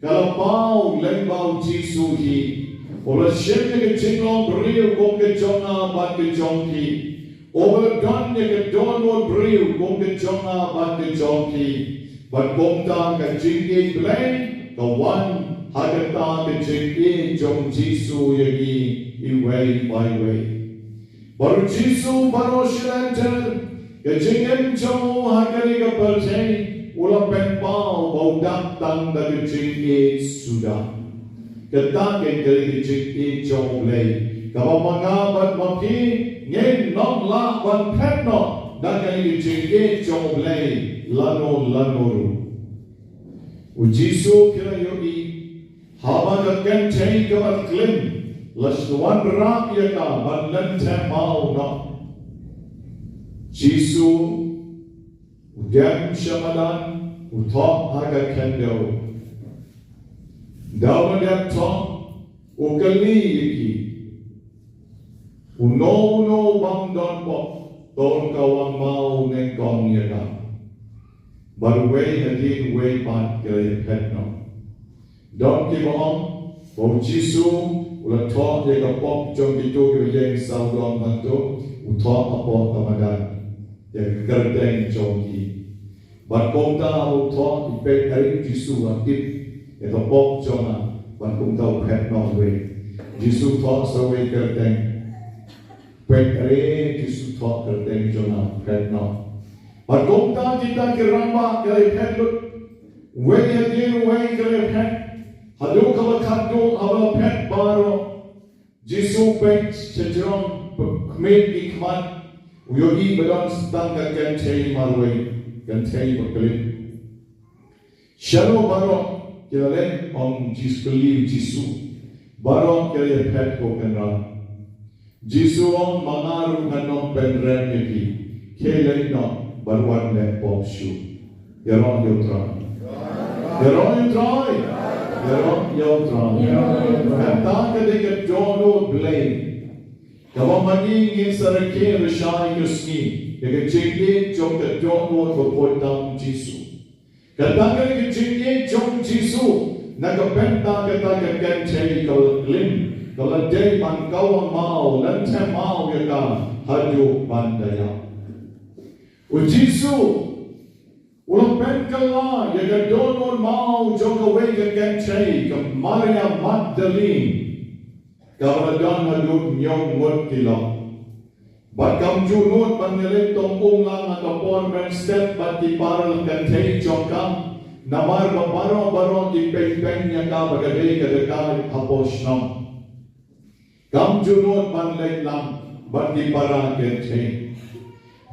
ka la paw lyngba u Jisu hi. U la shim ïa ka jinglong briew kum ka jong nga bad ka jong phi. U la don ïa ka dohnud briew kum ka jong nga bad ka jong phi. Bad kumta ka jingïeit Blei ka wan ha kata ka jingïeit jong u Jisu ïa ngi iwei pa iwei. Bad u Jisu baroh shi lynter ka jingim jong u ha kane ka pyrthei u la pynpaw ba u dap tang da ka jingïeit suda. Kata ka dei ka jingïeit jong U Blei kaba ma nga bad ma phi ngin ym lah ban phet noh da ka jingïeit jong U Blei lano lano ruh. U Jisu, phi la ïohi, haba ka kynthei kaba klim la shu wanrah ïa ka ban lynter maw noh, Jisu u dem sha madan, u thoh ha ka khyndew. Da u la dep thoh, u kylli ïa ki, uno uno u bym don pop, to un wan maw nyngkong ïa nga. Bad uwei hadien uwei pat ki la ïaphet noh. Don kiba ong ba u Jisu u la thoh ïa ka pop jong kito kiba ïeng sawdong hangto, u thoh hapoh ka madan ïa ka kyrteng jong ki. Bad kumta haba u thoh, ki peit, are u Jisu, u la tip ïa ka pop jong nga, bad kumta u phet noh uwei. Jisu thoh sa uwei kyrteng. Peit, are u Jisu, thoh kyrteng jong nga, phet noh. Bad kumta kita ki rangbah ki la ïaphet lut. Uwei hadien uwei ki la ïaphet. Haduh kaba khatduh haba la phet baroh, Jisu u peit sha jrong khmih ki khmat, u ïohi ba don sa tang ka kynthei marwei, kynthei ba klim. Shano baroh? Ki la leit, ong Jisu, kylli Jisu. Baroh ki la ïaphet, ko Kynrad. Jisu ong, ma nga ruh ngan ym pynrem ïa ki. Khie leit noh bad wat leh pop shuh. Ïaroh ïa U Trai. Ïaroh ïa U Trai. Ïaroh ïa U Trai. Kata ka dei ka dohnud Blei. Kaba ma ngi ngin sa rakhe lashai ka sngi ïa ka jingïeit jong ka dohnud ba poi tam Jisu. Kata ka dei ka jingïeit jong Jisu na ka bynta kata ka kynthei ka la klim, ka la dei ban kawang maw, lynter maw ïa ka haduh ban da ïap. U Jisu u la pynkylla ïa ka dohnud maw jong kawei ka kynthei, ka Maria Magdalene, kaba la don haduh hynñiew ngut ki lok. Bad kam ju nud ban ïaleit tong um lang ha ka por mynstep bad ki para kynthei jong ka, namar ba baroh baroh ki peit peit ïa ka ba ka dei ka dakai hapoh shnong. Kam ju nud ban leit lang bad ki para kynthei.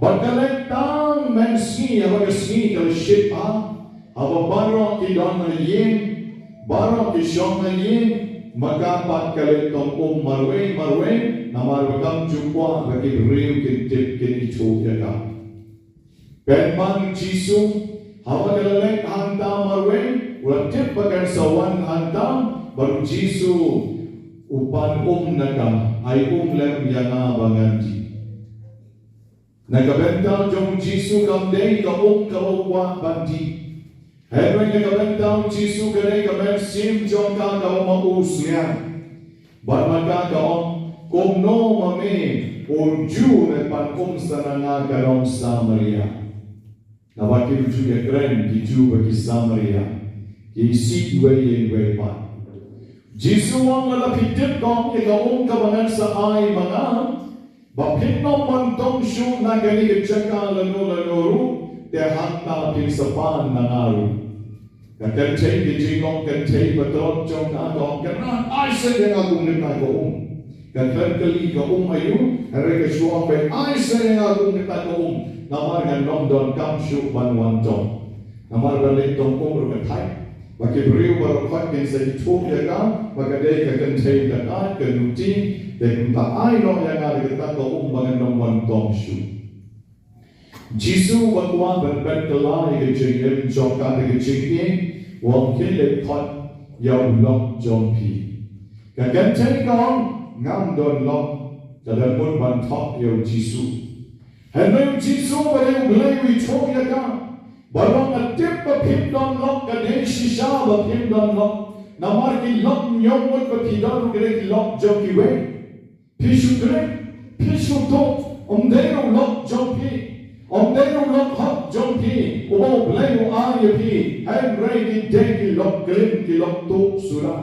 Bad ka leit tang mynsngi, haba ka sngi ka la shit bha, haba baroh ki don ha ïing, baroh ki shong ha ïing, ma ka pat ka leit tong um marwei marwei, namar ba kam ju kwah ba ki briew kin tip, kin ithuh ïa ka. Pynban Jisu, haba ka la leit hangta marwei, u la tip ba kan sa wan hangta, bad u Jisu u pan um na ka, ai um lem ïa nga ba ngan dih. Na ka bynta jong u Jisu kam dei ka um kaba u kwah ban dih. Hynrei na ka bynta u Jisu ka dei ka mynsiem jong ka kaba ma u sliang. Bad ma ka ka ong, kumno ma me, u Jiw, me pan um sa na nga, ka nong Samaria. Naba ki ju ïakren ki Jiw bad ki Samaria, ki isih iwei ïa iwei pat. Jisu u ong, lada phi tip, ko, ïa ka um kaba ngan sa ai ma nga, ba phin ym wan tong shuh na kane ka jaka lano lano ruh, te hangta phin sa pan na nga ruh. Ka kynthei, ka jinglong kynthei patrot jong ka, ka ong, Kynrad, ai sa ïa nga kum kata ka um. Ka kren kylli, ka um aiu, hynrei ka shu ong, Ai sa ïa nga kum kata ka um, namar ngan ym donkam shuh ban wan tong. Namar ban leit tong um ruh ka thait. Ba ki briew baroh khoit kin sa ithuh ïa ka ba ka dei ka kynthei dakai, ka nuti, te kumta ai noh ïa nga da kata ka um ba ngan ym wan tong shuh. Jisu ba kwah ban pynkylla ïa ka jingim jong ka da ka jingïeit, u ong, khie leit khot ïa u lok jong phi. Ka kynthei ka ong, ngam don lok, ka don mut ban thok ïa u Jisu. Hynrei u Jisu ba dei u Blei u ithuh ïa ka. Ba u ong, nga tip ba phim don lok, ka dei shisha ba phim don lok. Namar ki lok hynñiew ngut ba phi don ruh ka dei ki lok jong kiwei. Phi shu kren, phi shu tuh, ym dei ruh lok jong phi. Ym dei ruh lok hok jong phi, uba u Blei u ai ïa phi. Hynrei ki dei ki lok klim, ki lok tuh suda.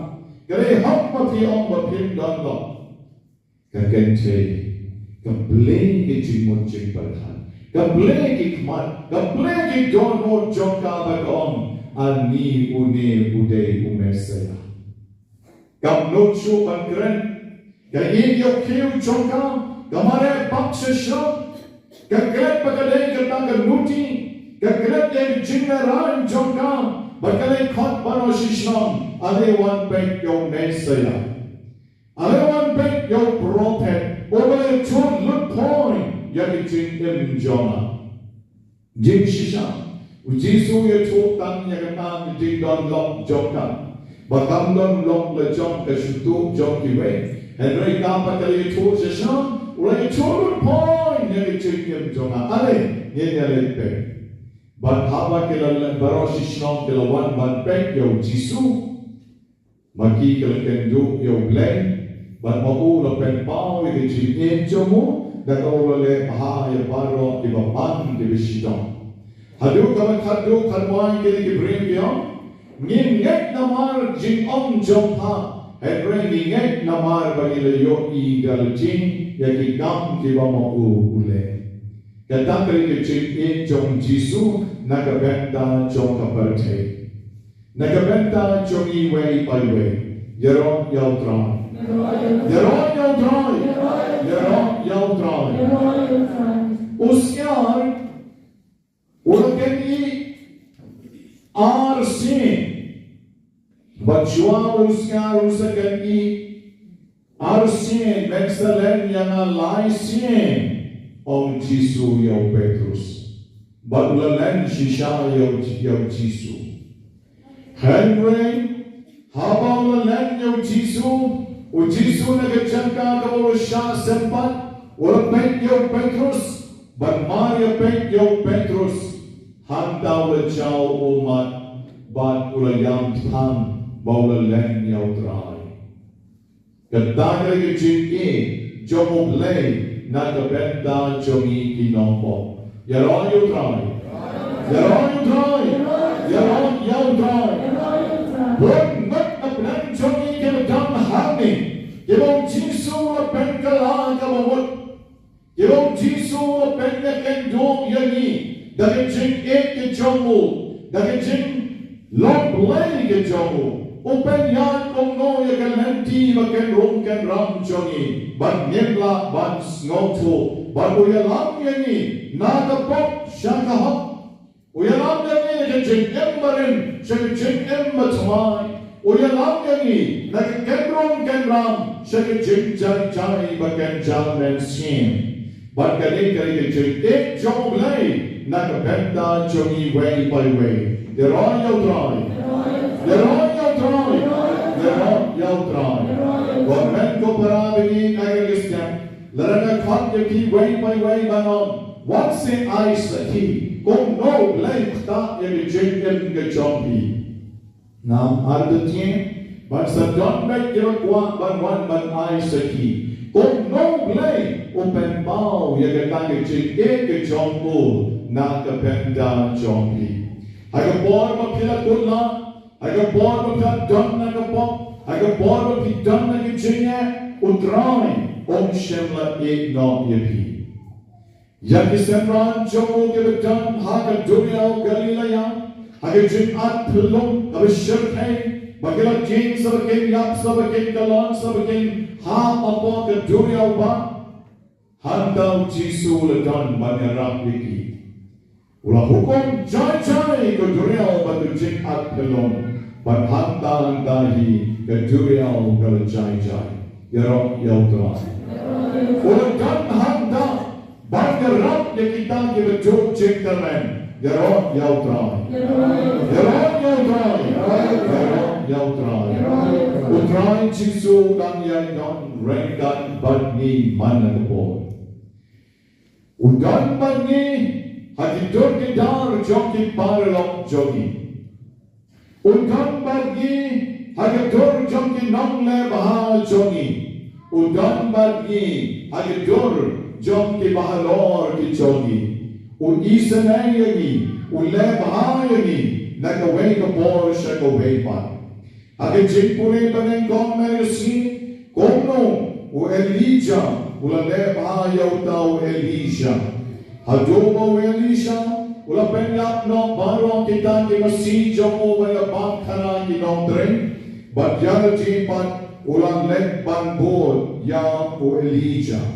Ka dei hok ba phi ong ba phim don lok. Ka kynthei ka plie ki jingmut jingpyrkhat, ka plie ki khmat, ka plie ki dohnud jong ka ba ka ong, ani une u dei u Messaïah. Kam nud shuh ban kren, ka ïeit ïoh khiew jong ka, ka mareh bak shisha. Ka klet ba ka dei kata ka nuti, ka klet ïa ka jingïarap jong ka, ba ka leit khot baroh shi shnong, ale wan peit ïa u Messaïah. Ale wan peit ïa u prophet, uba la ïathuh lut poi ïa ka jingim jong nga. Jingshisha, u Jisu u ïathuh tang ïa kata ka jingdon lok jong ka. Ba kam don lok la jong ka shu tuh jong kiwei. Hynrei ka pat ka la ïathuh shisha, u la ïathuh lut poi ïa ka jingim jong nga. Ale, ngin ïa leit peit. Bad haba ki la leit baroh shi shnong ki la wan ban peit ïa u Jisu. Ma ki ki la kynduh ïa u Blei, bad ma u la pynpaw ïa ka jingïeit jong u, da kaba u la leh bha ïa baroh kiba pan kiba shitom. Haduh kaba khatduh khatwai kine ki briew ki ong, ngim ngeit namar jingong jong pha, hynrei ngi ngeit namar ba ngi la ïohi da lade ïa ki kam kiba ma u u leh. Kata ka dei ka jingïeit jong u Jisu na ka bynta jong ka pyrthei. Na ka bynta jong iwei pa iwei. Ïaroh ïa u Trai. Ïaroh ïa u Trai. Ïaroh ïa u Trai. U Siar u la kynnoh ar sien. Pau u sngewsih kan i, ar sien, men sa len ïa nga lai sien, ong Jisu ïa u Petrus. Bad u la len shisha ïa u, ïa u Jisu. Hynrei haba u la len ïa u Jisu, u Jisu na ka jaka kaba u la shah sympat, u la peit ïa u Petrus, bad mar ïa peit ïa u Petrus, hangta u la jaw ummat, bad u la ïam than, ba u la len ïa u Trai. Kata ka dei ka jingïeit jong U Blei na ka bynta jong ngi ki nongpop. Ïaroh ïa u Trai. Ïaroh ïa u Trai. Ïaroh ïa u Trai. Bun ngut na pdeng jong ngi kiba don hangne, kiba u Jisu u la pynkylla ka bamut. Ïa u Jisu u pynïakynduh ïa ngi da ka jingïeit ka jong u, da ka jinglong Blei ka jong u. U pynïaid kumno ïa ka lynti ba kynrum kynram jong ngi, ban ngim lah ban sngewthuh, bad u ïalam ïa ngi na ka pop sha ka hok. U ïalam ïa ngi na ka jingim barim sha ka jingim bathymmai. U ïalam ïa ngi na ka kynrum kynram sha ka jingjai jai ba kynjah mynsiem. Bad kane ka dei ka jingïeit jong U Blei na ka bynta jong ngi iwei pa iwei. Ïaroh ïa u Trai. Ïaroh ïa u Trai. Ïaroh ïa u Trai. Ko hynmen ko para bangeit, ha kane ka step, lada nga khot ïa phi iwei pa iwei ban ong, wat sngewsih, kumno U Blei u ktah ïa ka jingim ka jong phi. Ngam artatien, bad sa don beit kiba kwah ban wan ban ai sakhi. Kumno U Blei u pynpaw ïa kata ka jingïeit ka jong u na ka bynta jong phi. Ha ka por ba phi la kut lah, ha ka por ba phi la don na ka pop, ha ka por ba phi don na ka jingeh, U Trai um shym la ïeit noh ïa phi. Ïa ki synran jong u kiba don ha ka duriaw Galilea, ha ka jingat phyllung kaba shyrkhei, ba ki la jied sa ba kin ïap, sa ba kin kyllon, sa ba kin hap hapoh ka duriaw bah, hangta U Jisu u la don ban ïarap ïa ki. U la hukum jai jai ka duriaw bad ka jingat phyllung, bad hangta hangta hi ka duriaw ka la jai jai. Ïaroh ïa U Trai. U la don hangta ban ïarap ïa kita kiba juh jingkyrmen. Ïaroh ïa U Trai. Ïaroh ïa U Trai. Ïaroh ïa U Trai. U Trai Jisu u dang ïai don ryngkat bad ngi man la ka por. U don bad ngi ha ki dur ki dar jong ki paralok jong ngi. U don bad ngi ha ki dur jong ki nongleh bha jong ngi. U don bad ngi ha ki dur jong ki bahalor ki jong ngi. U isynei ïa ngi, u leh bha ïa ngi na kawei ka por sha kawei pat. Ha ka jingpule ba nyngkong na ka sngi, kumno u Elijah u la leh bha ïa uta u Elisha. Haduh ba u Elisha u la pynïap noh baroh kita ki masi jong u ban ïa bam khana ki nongtrei, bad ïa kata pat u la leit ban bud ïa u Elijah.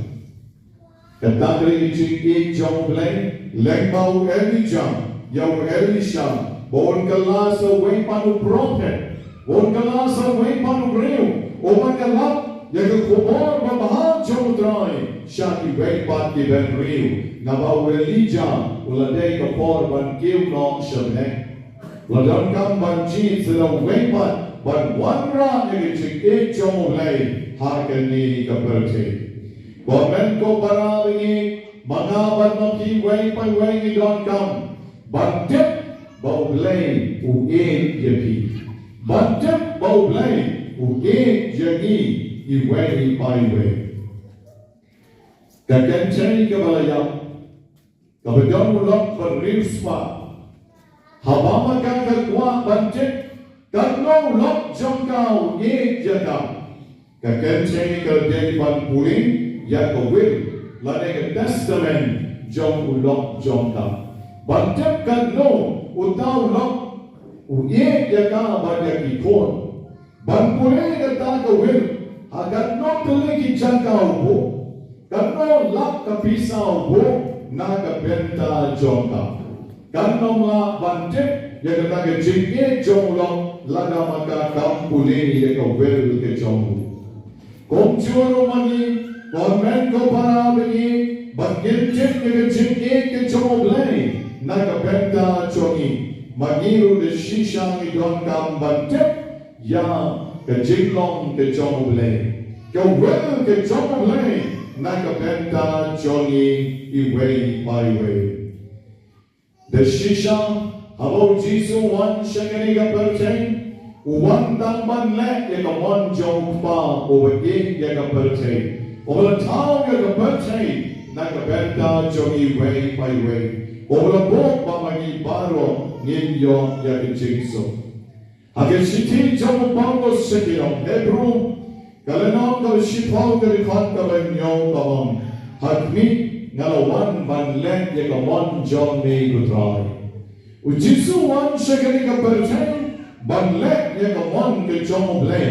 Kata ka dei ka jingïeit jong U Blei, lyngba u Elijah ïa u Elisha, ba un kylla sa uwei pat u prophet, ba un kylla sa uwei pat u briew uban ïalap ïa ka khubor babha jong U Trai sha kiwei pat ki bynriew. Naba u Elijah u la dei ka por ban kiew noh sha bneng. La donkam ban jied sa da uwei pat ban wanrah ïa ka jingïeit jong U Blei ha kane ka pyrthei. Ko hynmen ko para bangeit, ma nga bad ma phi iwei pa iwei ngi donkam ban tip ba U Blei u ïeit ïa phi. Ban tip ba U Blei u ïeit ïa ngi iwei pa iwei. Ka kynthei kaba la ïap, kaba don u lok ba riewspah. Haba ma ka ka kwah ban tip katno u lok jong ka u ïeit ïa ka, ka kynthei ka dei ban pule ïa ka will lane ka testament jong u lok jong ka, ban tip katno uta u lok u ïeit ïa ka bad ïa ki khun. Ban pule kata ka will, ha katno tylli ki jaka u buh, katno lak ka pisa u buh na ka bynta jong ka. Katno lah ban tip ïa kata ka jingïeit jong u lok lada ma ka kam pule ïa ka will ka jong u. Kumjuh ruh ma ngi, ko hynmen ko para ba ngi, ba ngin tip ïa ka jingïeit ka jong U Blei na ka bynta jong ngi, ma ngi ruh da shisha ngi donkam ban tip ïa ka jinglong ka jong U Blei, ka will ka jong U Blei na ka bynta jong ngi iwei pa iwei. Da shisha, haba U Jisu u wan sha kane ka pyrthei, u wan tang ban leh ïa ka mon jong U Kpa uba ïeit ïa ka pyrthei, uba la thaw ïa ka pyrthei na ka bynta jong ngi iwei pa iwei, uba la buh ba ma ngi baroh ngin ïoh ïa ka jingsuk. Ha ka shithi jong u Paulus sha ki nong Hebru, ka lynnong kaba shiphew, ka dkhot kaba hynñiew ka ong, ha khmih, nga la wan ban leh ïa ka mon jong me, ko Trai. U Jisu u wan sha kane ka pyrthei ban leh ïa ka mon ka jong U Blei.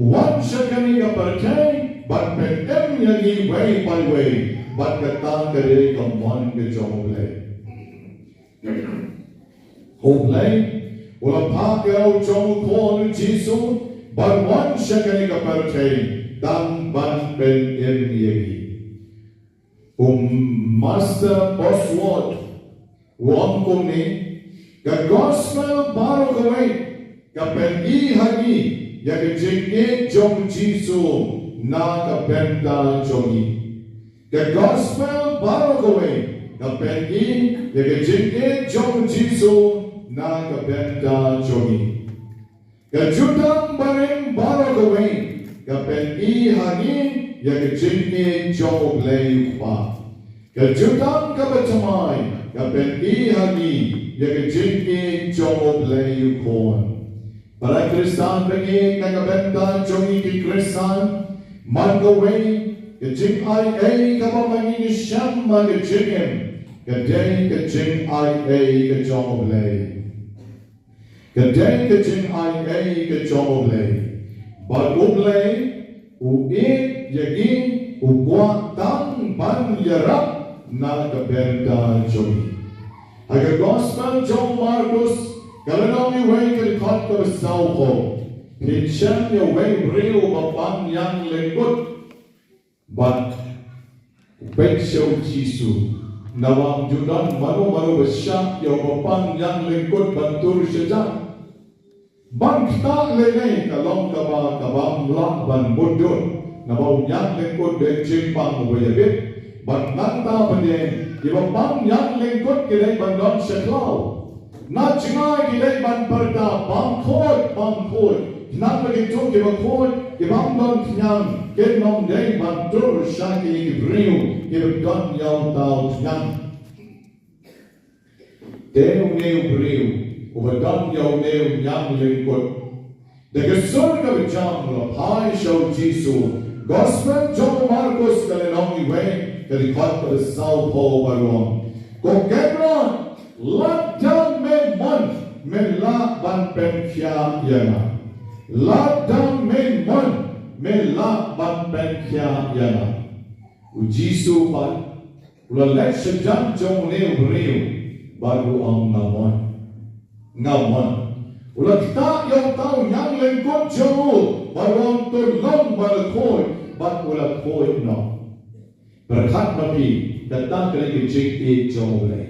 U wan sha kane ka pyrthei ban pynim ïa ngi iwei pa iwei, bad kata ka dei ka mon ka jong U Blei. U Blei u la phah ïa u jong u khun, u Jisu, ban wan sha kane ka pyrthei tang ban pynim ïa ngi. U Master Bosworth u ong kumne, ka gospel baroh kawei ka pyni ha ngi ïa ka jingïeit jong u Jisu na ka bynta jong ngi. Ka gospel baroh kawei ka pyni ïa ka jingïeit jong u Jisu na ka bynta jong ngi. Ka jutang barim baroh kawei ka pyni ha ngi ïa ka jingïeit jong U Blei u Kpa. Ka jutang kaba thymmai ka pyni ha ngi ïa ka jingïeit jong U Blei u Khun. Para Khristan ba ïeit, na ka bynta jong ngi ki Khristan, man kawei ka jingai ei kaba ma ngi ngi shem ha ka jingim, ka dei ka jingai ei ka jong U Blei. Ka dei ka jingai ei ka jong U Blei. Bad U Blei u ïeit ïa ngi, u kwah tang ban ïarap na ka bynta jong ngi. Ha ka gospel jong u Markus, ka lynnong iwei, ka dkhot kaba sawphew, phin shem ïa uwei u briew uba pang ïang lyngkut. Bad u peit sha u Jisu, naba ym ju don mano mano ba shah ïa uba pang ïang lyngkut ban tur sha jan. Ban ktah lei lei ka long kaba, kaba ym lah ban mutdur, naba u ïang lyngkut dei jingpang uba ïabit. Bad nangta pat de, kiba pang ïang lyngkut ki dei ban don sha khlaw. Na jngai ki dei ban pyrta, bam khuid, bam khuid. Khnang ba kito kiba khuid, kiba ym don khñiang, kin ym dei ban tur sha kine ki briew kiba don ïa uta u khñiang. Te une u briew uba don ïa une u ïang lyngkut, da ka sur kaba jam u la phai sha u Jisu. Gospel jong u Markus, ka lynnong iwei, ka dkhot kaba sawphew, ba ong, ko Khedron, lada me mon, me lah ban pynkhiah ïa nga. Lada me mon, me lah ban pynkhiah ïa nga. U Jisu pat u la leit sha jan jong une u briew bad u ong, nga mon. Nga mon. U la ktah ïa uta u ïang lyngkut jong u bad u ong, to long bad la khuid, bad u la khuid noh. Pyrkhat ma phi, kata ka dei ka jingïeit jong U Blei.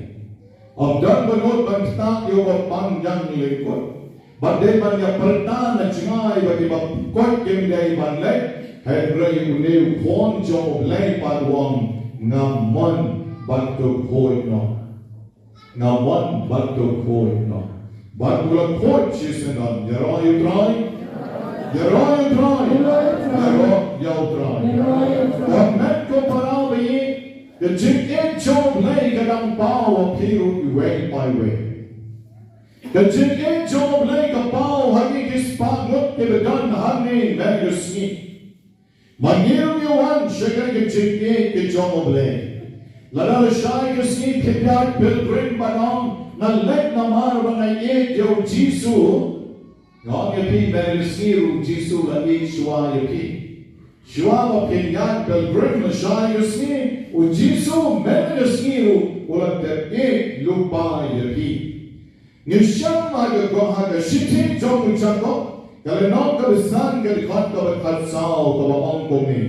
Ym don ba nud ban ktah ïa uba pang ïang lyngkut. Bad dei ban ïa pyrta na jngai ba kiba koit kim dei ban leit, hynrei une u Khun jong U Blei pat u ong, nga mon, bad to khuid noh. Nga mon, bad to khuid noh. Bad u la khuid shisyndon. Ïaroh ïa U Trai. Ïaroh ïa U Trai. Ïaroh ïa U Trai. Ko hynmen ko para ba ïeit, ka jingïeit jong U Blei ka dang paw ha phi ruh iwei pa iwei. Ka jingïeit jong U Blei ka paw ha ngi ki spah ngut kiba don hangne mynta ka sngi. Ma ngi ruh ngi wan sha ka jingïeit ka jong U Blei. Lada lashai ka sngi phi ïaid pilgrim ban ong, nga leit namar ba nga ïeit ïa u Jisu. Nga ong ïa phi, mynta ka sngi ruh u Jisu u la ïeit shuwa ïa phi. Shuwa ba phin ïaid pilgrim lashai ka sngi, u Jisu mynta ka sngi ruh u la dep ïeit lypa ïa phi. Ngi shem ha ka, ha ka shithi jong u Jakob, ka lynnong kaba san, ka dkhot kaba khatsaw, kaba ong kumne: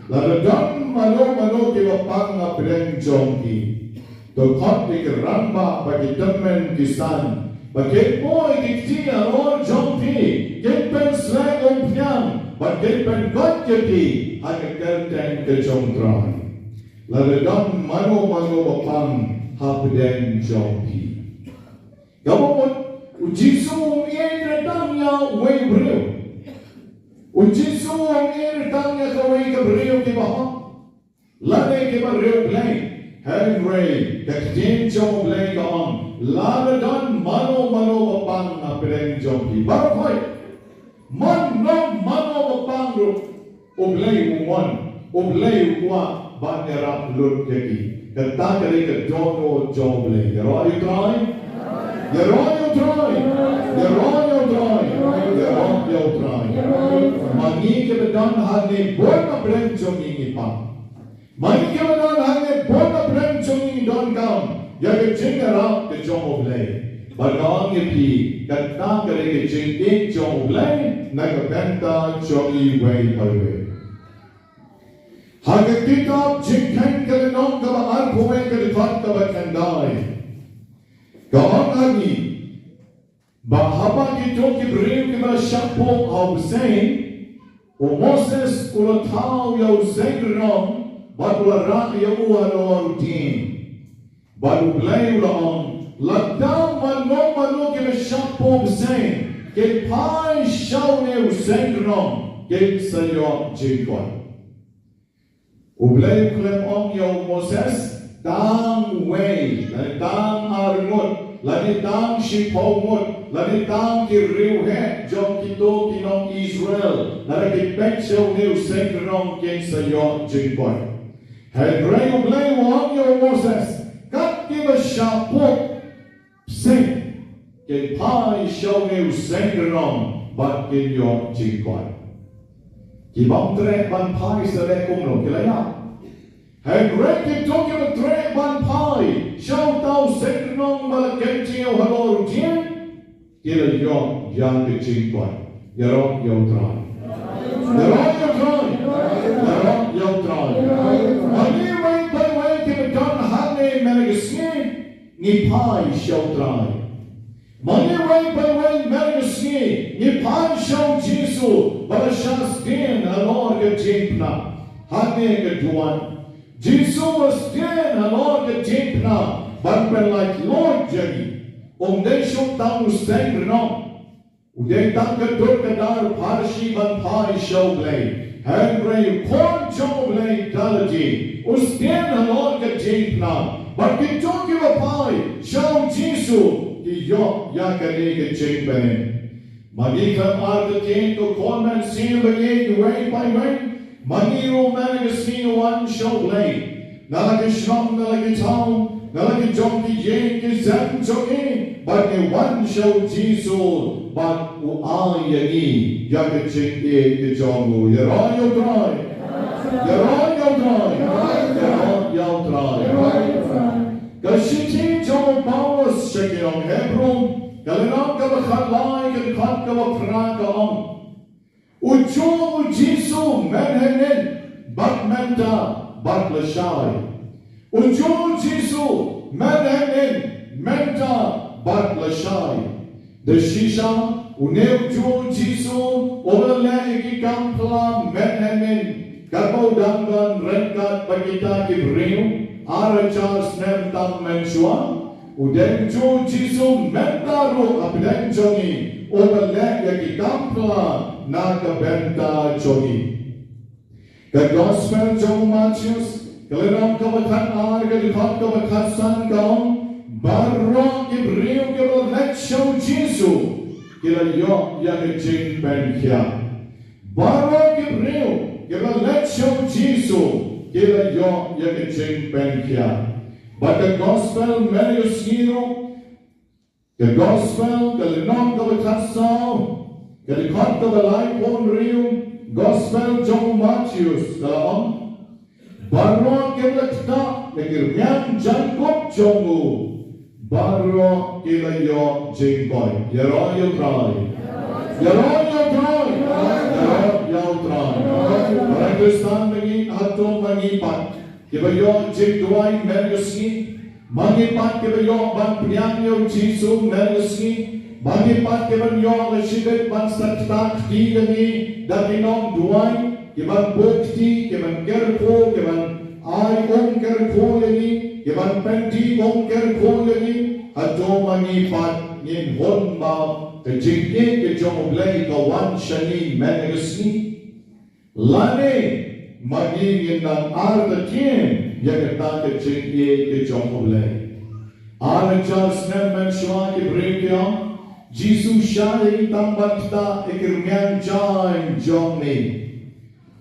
Lada don mano mano kiba pang hapdeng jong phi, to khot ïa ki rangbah bad ki tymmen ki san, ba kin poi ki kti halor jong phi, kin pynsleh umphniang bad kin pynkoit ïa phi ha ka kyrteng ka jong U Trai. Lada don mano mano ba pang hapdeng jong phi. Kaba mut, u Jisu um ïeit tang ïa uwei u briew. U Jisu um ïeit tang ïa kawei ka briew kiba hok, lane kiba riewblei. Hynrei ka ktien jong U Blei ka ong, lada don mano mano ba pang hapdeng jong phi, baroh khoit, mano mano ba pang ruh, U Blei u mon, U Blei u kwah ban ïarap lut ïa ki. Kata ka dei ka dohnud jong U Blei. Ïaroh ïa U Trai. Ïaroh ïa U Trai. Ïaroh ïa U Trai. Ïaroh ïa U Trai. Ma ngi kiba don hangne, bun hapdeng jong ngi ngi pang. Ma ngi kiba don hangne, bun hapdeng jong ngi ngi donkam ïa ka jingïarap ka jong U Blei. Bad nga ong ïa phi, kata ka dei ka jingïeit jong U Blei na ka bynta jong ngi iwei pa iwei. Ha ka kitab Jingkheiñ ka lynnong kaba arphew wei, ka dkhot kaba khyndai, ka ong ha ngi ba haba kito ki briew kiba la shah pop ha u bseiñ, u Moses u la thaw ïa u seiñ rnong bad u la rah ïa u halor u dieng. Bad U Blei u la ong, lada mano mano kiba shah pop bseiñ kin phai sha une u seiñ rnong, kin sa ïoh jingkoit. U Blei u khlem ong ïa u Moses tang uwei, lane tang ar ngut, lane tang shiphew ngut, lane tang ki riewheh jong kito ki nong Israel, lada ki peit sha une u seiñ rnong kin sa ïoh jingkoit. Hynrei U Blei u ong ïa u Moses, kat kiba shah pop bseiñ kin phai sha une u seiñ rnong bad kin ïoh jingkoit. Ki bym treh ban phai sa leh kumno, ki la ïap. Hynrei kito kiba treh ban phai sha uta u seiñ rnong ba la kyntiew halor u dieng, ki la ïoh ïa ka jingkoit. Ïaroh ïa U Trai. Ïaroh ïa U Trai. Ïaroh ïa U Trai. Ma ngi iwei pa iwei kiba don hangne mynne ka sngi, ngi phai sha U Trai. Ma ngi iwei pa iwei mynne ka sngi ngi phai sha u Jisu ba la shah sdien halor ka jingpynap. Hangne ka duwan, Jisu u la sdien halor ka jingpynap ban pynlait luid ïa ngi. Um dei shuh tang u seiñ rnong, u dei tang ka dur ka dar pharshi ban phai sha U Blei. Hynrei u Khun jong U Blei da lade u sdien halor ka jingpynap, bad kito kiba phai sha u Jisu ki ïoh ïa kane ka jingpynim. Ma ngi khlem artatien, ko khun mynsiem ba ïeit, iwei pa iwei, ma ngi ruh mynne ka sngi ngi wan sha U Blei na la ki shnong, na la ki thaw, na la ki jong ki ïing ki sem jong ngi, bad ngi wan sha u Jisu bad u ai ïa ngi ïa ka jingïeit ka jong u. Ïaroh ïa U Trai. Ïaroh ïa U Trai. Ïaroh ïa U Trai. Ka shithi jong u Paulus sha ki nong Hebru, ka lynnong kaba khatlai, ka dkhot kaba phra ka ong: Uju u Jisu mynhynnin bad mynta bad lashai. Uju u Jisu mynhynnin, mynta bad lashai. Da shisha une uju u Jisu uba la leh ïa ki kam phylla mynhynnin, katba u dang don ryngkat bad kita ki briew ar hajar snem tang mynshuwa, u dei uju u Jisu mynta ruh hapdeng jong ngi uba leh ïa ki kam phylla na ka bynta jong ngi. Ka Gospel jong u Mathaios, ka lynnong kaba khatar, ka dkhot kaba khatsan ka ong: Baroh ki briew kiba la leit sha u Jisu ki la ïoh ïa ka jingpynkhiah. Baroh ki briew kiba la leit sha u Jisu ki la ïoh ïa ka jingpynkhiah. Bad ka Gospel mynne ka sngi ruh, ka Gospel, ka lynnong kaba khatsaw, ka dkhot kaba laiphew hynriew, Gospel jong u Mathaios, ka la ong: Baroh kiba la ktah ïa ki rmiang jaiñkup jong u, Baroh ki la ïoh jingkoit. Ïaroh ïa U Trai. Ïaroh ïa U Trai. Ïaroh ïa U Trai. Para Khristan ba ngi, hato ma ngi pat kiba ïoh jingduwai mynta ka sngi? Ma ngi pat kiba ïoh ban pdiang ïa U Jisu mynta ka sngi? Ma ngi pat kiban ïoh la shibit ban sa ktah kti ïa ngi da ki nongduwai, kiban buh kti, kiban kyrkhu, kiban ai um kyrkhu ïa ngi, kiban pyndih um kyrkhu ïa ngi? Hato ma ngi pat ngin hun ba ka jingïeit ka jong U Blei ka wan sha ngi mynta ka sngi? Lane ma ngi ngin nang artatien ïa kata ka jingïeit ka jong U Blei? Ar hajar snem mynshuwa ki briew ki ong, Jisu shah ïa ngi tang ban ktah ïa ki rmiang jaiñ jong ngi.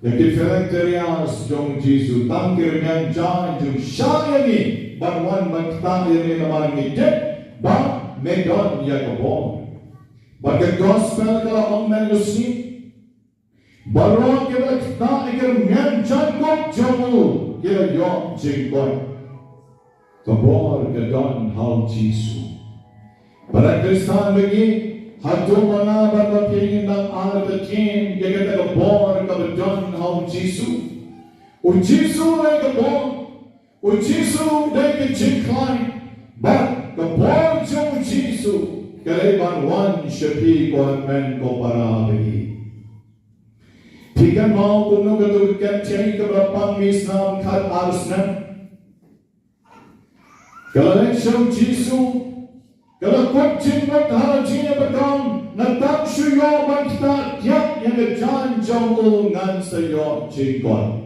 Ïa ki phylacteries jong Jisu, tang ki rmiang jaiñ jong u shah ïa ngi ban wan ban ktah ïa ngi namar ngi tip ba me don ïa ka bor. Bad ka gospel ka la ong mynta ka sngi, baroh kiba la ktah ïa ki rmiang jaiñkup jong u ki la ïoh jingkoit. Ka bor ka don ha U Jisu. Para Khristan ba ngi, hato ma nga bad ma phi ngin nang artatien ïa kata ka bor kaba don ha U Jisu? U Jisu dei ka bor. U Jisu dei ka jingkhlaiñ. Bad ka bor jong U Jisu ka dei ban wan sha phi, ko hynmen ko para ba ngi. Phi kynmaw kumno katu ka kynthei kaba la pang misnam khatar snem? Ka la leit sha U Jisu, ka la kut jingmut ha la jingïaid ba ka ong, nga tang shu ïoh ban ktah ïa ka jaiñ jong u ngan sa ïoh jingkoit.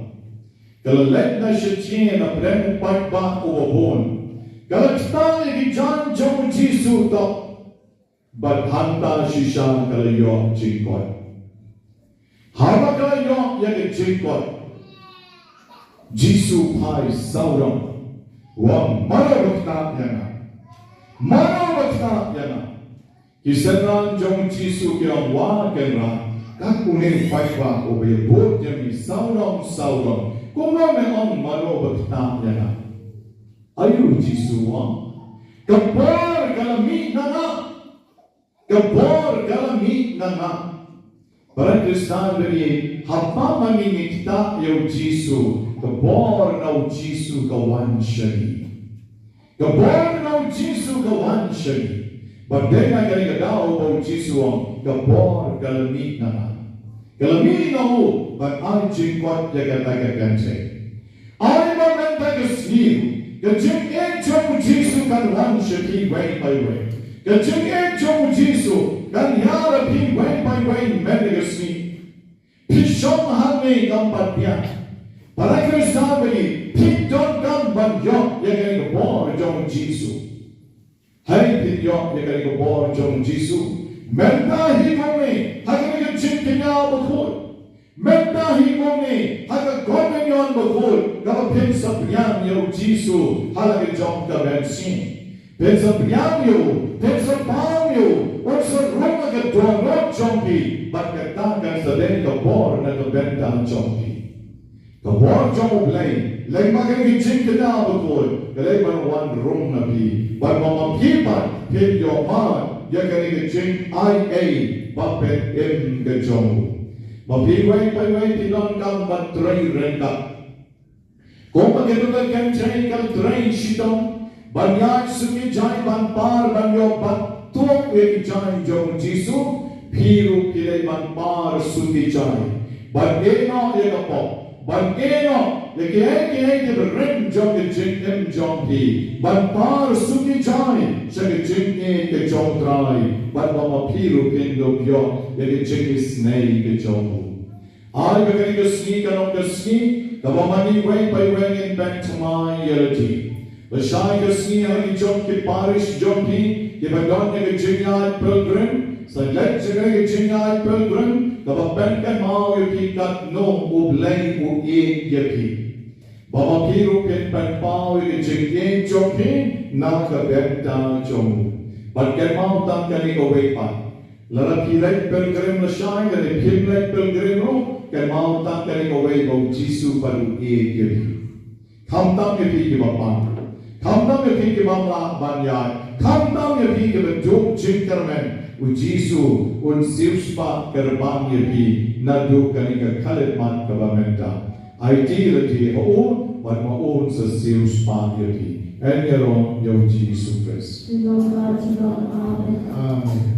Ka la leit na sha jingïaid na pdeng u paidbah uba bun. Ka la ktah ïa ki jaiñ jong U Jisu to. Bad hangta shisha ka la ïoh jingkoit. Haba ka la ïoh ïa ka jingkoit, Jisu phai sawdong. U ong, mano ba ktah ïa nga? Mano ba ktah ïa nga? Ki synran jong Jisu ki ong, wa kynrad, kat une u paidbah uba ïabud ïa me sawdong sawdong, kumno me ong mano ba ktah ïa nga? Aïu, Jisu u ong, ka bor ka la mih na nga. Ka bor ka la mih na nga. Para Khristan ba ngi, haba ma ngi ngi ktah ïa U Jisu, ka bor na U Jisu ka wan sha ngi. Ka bor na U Jisu ka wan sha ngi. Bad dei na kane ka daw ba U Jisu u ong, ka bor ka la mih na nga. Ka la mih na u ban ai jingkoit ïa kata ka kynthei. Ai ba mynta ka sngi ka jingïeit jong U Jisu kan wan sha phi wei pa wei. Ka jingïeit jong U Jisu kan ïaid ha phi wei pa wei mynta ka sngi. Phi shong hangne kam pat biang. Para Khristan ba ngi, phi donkam ban ïoh ïa kane ka bor jong U Jisu. Hei, phin ïoh ïa kane ka bor jong U Jisu. Mynta hi kumne, ha kane ka jingkñia bakhuid. Mynta hi kumne, ha ka koit ka ñion bakhuid, kaba phin sa pdiang ïa U Jisu ha la ka jong ka mynsiem. Phin sa pdiang ïa u, phin sa pang ïa u, un sa rung ha ka dohnud jong phi, bad kata kan sa dei ka bor na ka bynta jong phi. Ka bor jong U Blei, lem bad kane ka jingkñia bakhuid, ka dei ban wan rung na phi, bad ma phi pat phin ïoh mad ïa kane ka jingai ei ba pynim ka jong u. Ma phi wei pa wei phi donkam ban trei ryngkat. Kumba katu ka kynthei ka la trei shitom, ban ïaid suki jaiñ ban par ban ïoh ban tuh ïa ki jaiñ jong U Jisu, phi ruh phi dei ban par suki jaiñ. Ban ïehnoh ïa ka pop, ban ïehnoh ïa kiei kiei kiba rim jong ka jingim jong phi. Ban par suki jaiñ sha ka jingïeit ka jong U Trai. Ban ba ma phi ruh phin ïoh ïa ka jingisynei ka jong u. Ai ba kane ka sngi kan long ka sngi kaba ma ngi wei pa wei ngin btmaï ïa lade. Lashai ka sngi ha la ki jong ki parish jong phi kiba don ïa ka jingïaid pilgrim, sa leit sha kane ka jingïaid pilgrim kaba pynkynmaw ïa phi katno U Blei u ïeit ïa phi. Ba ma phi ruh phin pynpaw ïa ka jingïeit jong phi na ka bynta jong u. Bad kynmaw tang kane kawei pat. Lada phi leit pilgrim lashai, lada phim leit pilgrim ruh, kynmaw tang kane kawei ba U Jisu pat u ïeit ïa phi. Khamtam ïa phi kiba pang. Khamtam ïa phi kibym lah ban ïaid. Khamtam ïa phi kiba duh jingkyrmen, u Jisu un siewspah kyrpang ïa phi naduh kane ka khatlai mat kaba mynta. Aiti lade ha u, bad ma un sa siewspah ïa phi. Yn ïaroh ïa u Jisu Khrist. Amen. Amen.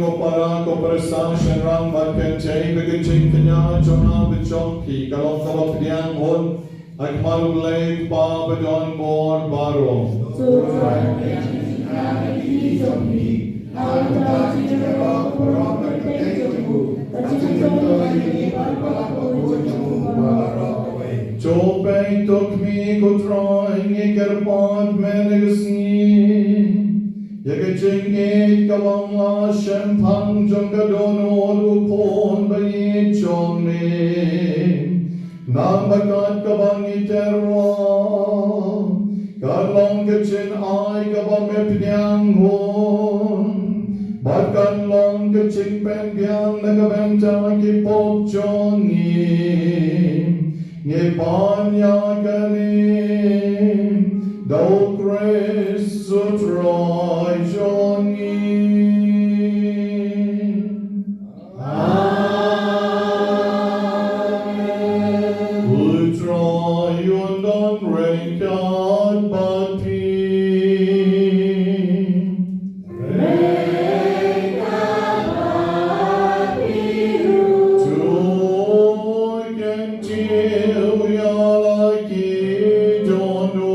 Ko para, ko para sa shynrang bad kynthei, ba ka jingkñia jong nga bad jong phi ka long kaba pdiang hun ha khmat U Blei U Kpa badonbor baroh. To peit, to khmih, ko Trai, ngi kyrpad mynne ka sngi ïa ka jingïeit kaba ym lah shemphang jong ka dohnud U Khun ba ïeit jong ngi. Namar ba kat kaba ngi tyrwa, ka long ka jingai kaba me pdiang hun. Bad kan long ka jingpynbiang na ka bynta ki pop jong ngi. Ngi pan ïa kane da u Khrist u Trai jong ngi. Amen. U Trai un don ryngkat bad phi. To kyntiew ïa la ki dohnud.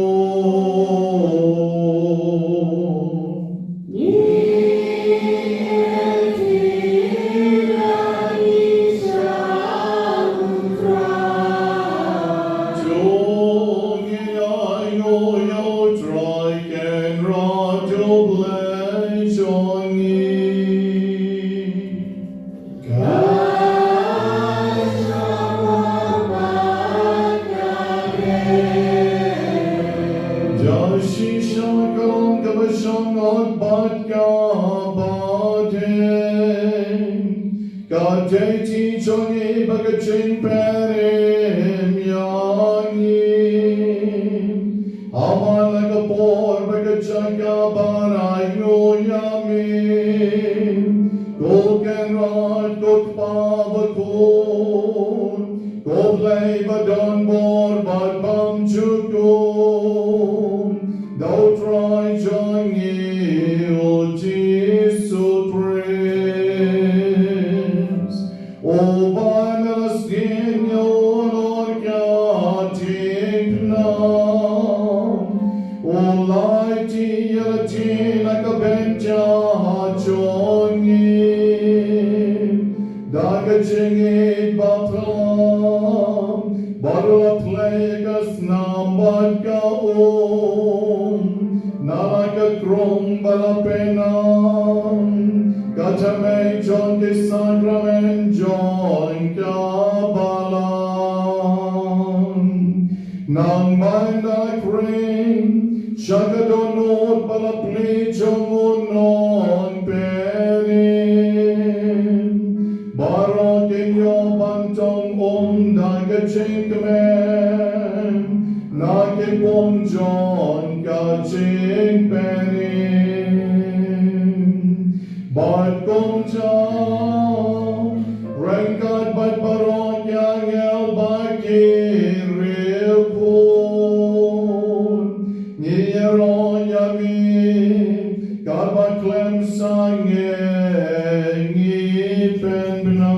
Ka dei ti jong ngi ba ka jingpynim ïa ngi. Ha man la ka por bad ka jaka ba ngi ïoh ïa me, ko Kynrad, ko Kpa bakhuid, ko Blei ba don bor bad bymjukut, da u Trai jong ngi u Jisu Khrist. Uba na la sien ïa u Lord ka jingpynlong, u la ïaid ïa la jong na ka bynta jong ngi. Da ka jingïeit ba phylla, bad u la plie ka snam bad ka um, na la ka krong ba la pynang, ka thymmei jong ki sakramen jong ka balang. Nang ban da la khring sha ka dohnud ba la plie jong u nongpynim. Baroh kin ïoh ban tong um da ka jingkmen na ki pop jong ka jingpynim. Bad kumta, ryngkat bad baroh ki angel bad ki riewkhuid, ngi ïaroh ïa me, katba khlem sangeh ngi pynbna.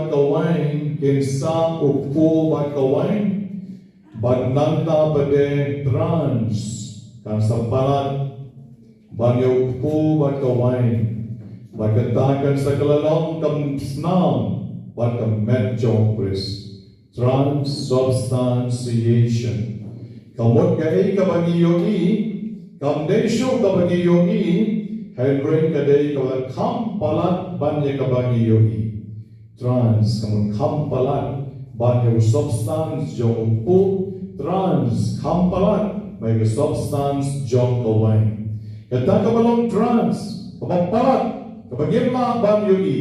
Ka wain, kin sah u kpu bad ka wain, bad nangta pat de trans kan sa palat ban ïa u kpu bad ka wain, bad kata kan sa kylla long ka snam bad ka met jong u Khrist. Transubstantiation. Ka mut kaei kaba ngi ïohi, kam dei shuh kaba ngi ïohi, hynrei ka dei kaba kham palat ban ïa kaba ngi ïohi. Trans, ka mut kham palat ban ïa u substance jong u kpu, trans, kham palat ban ïa ka substance jong ka wain. Kata kaba long trans, kaba palat, kaba ngim lah ban ïohi,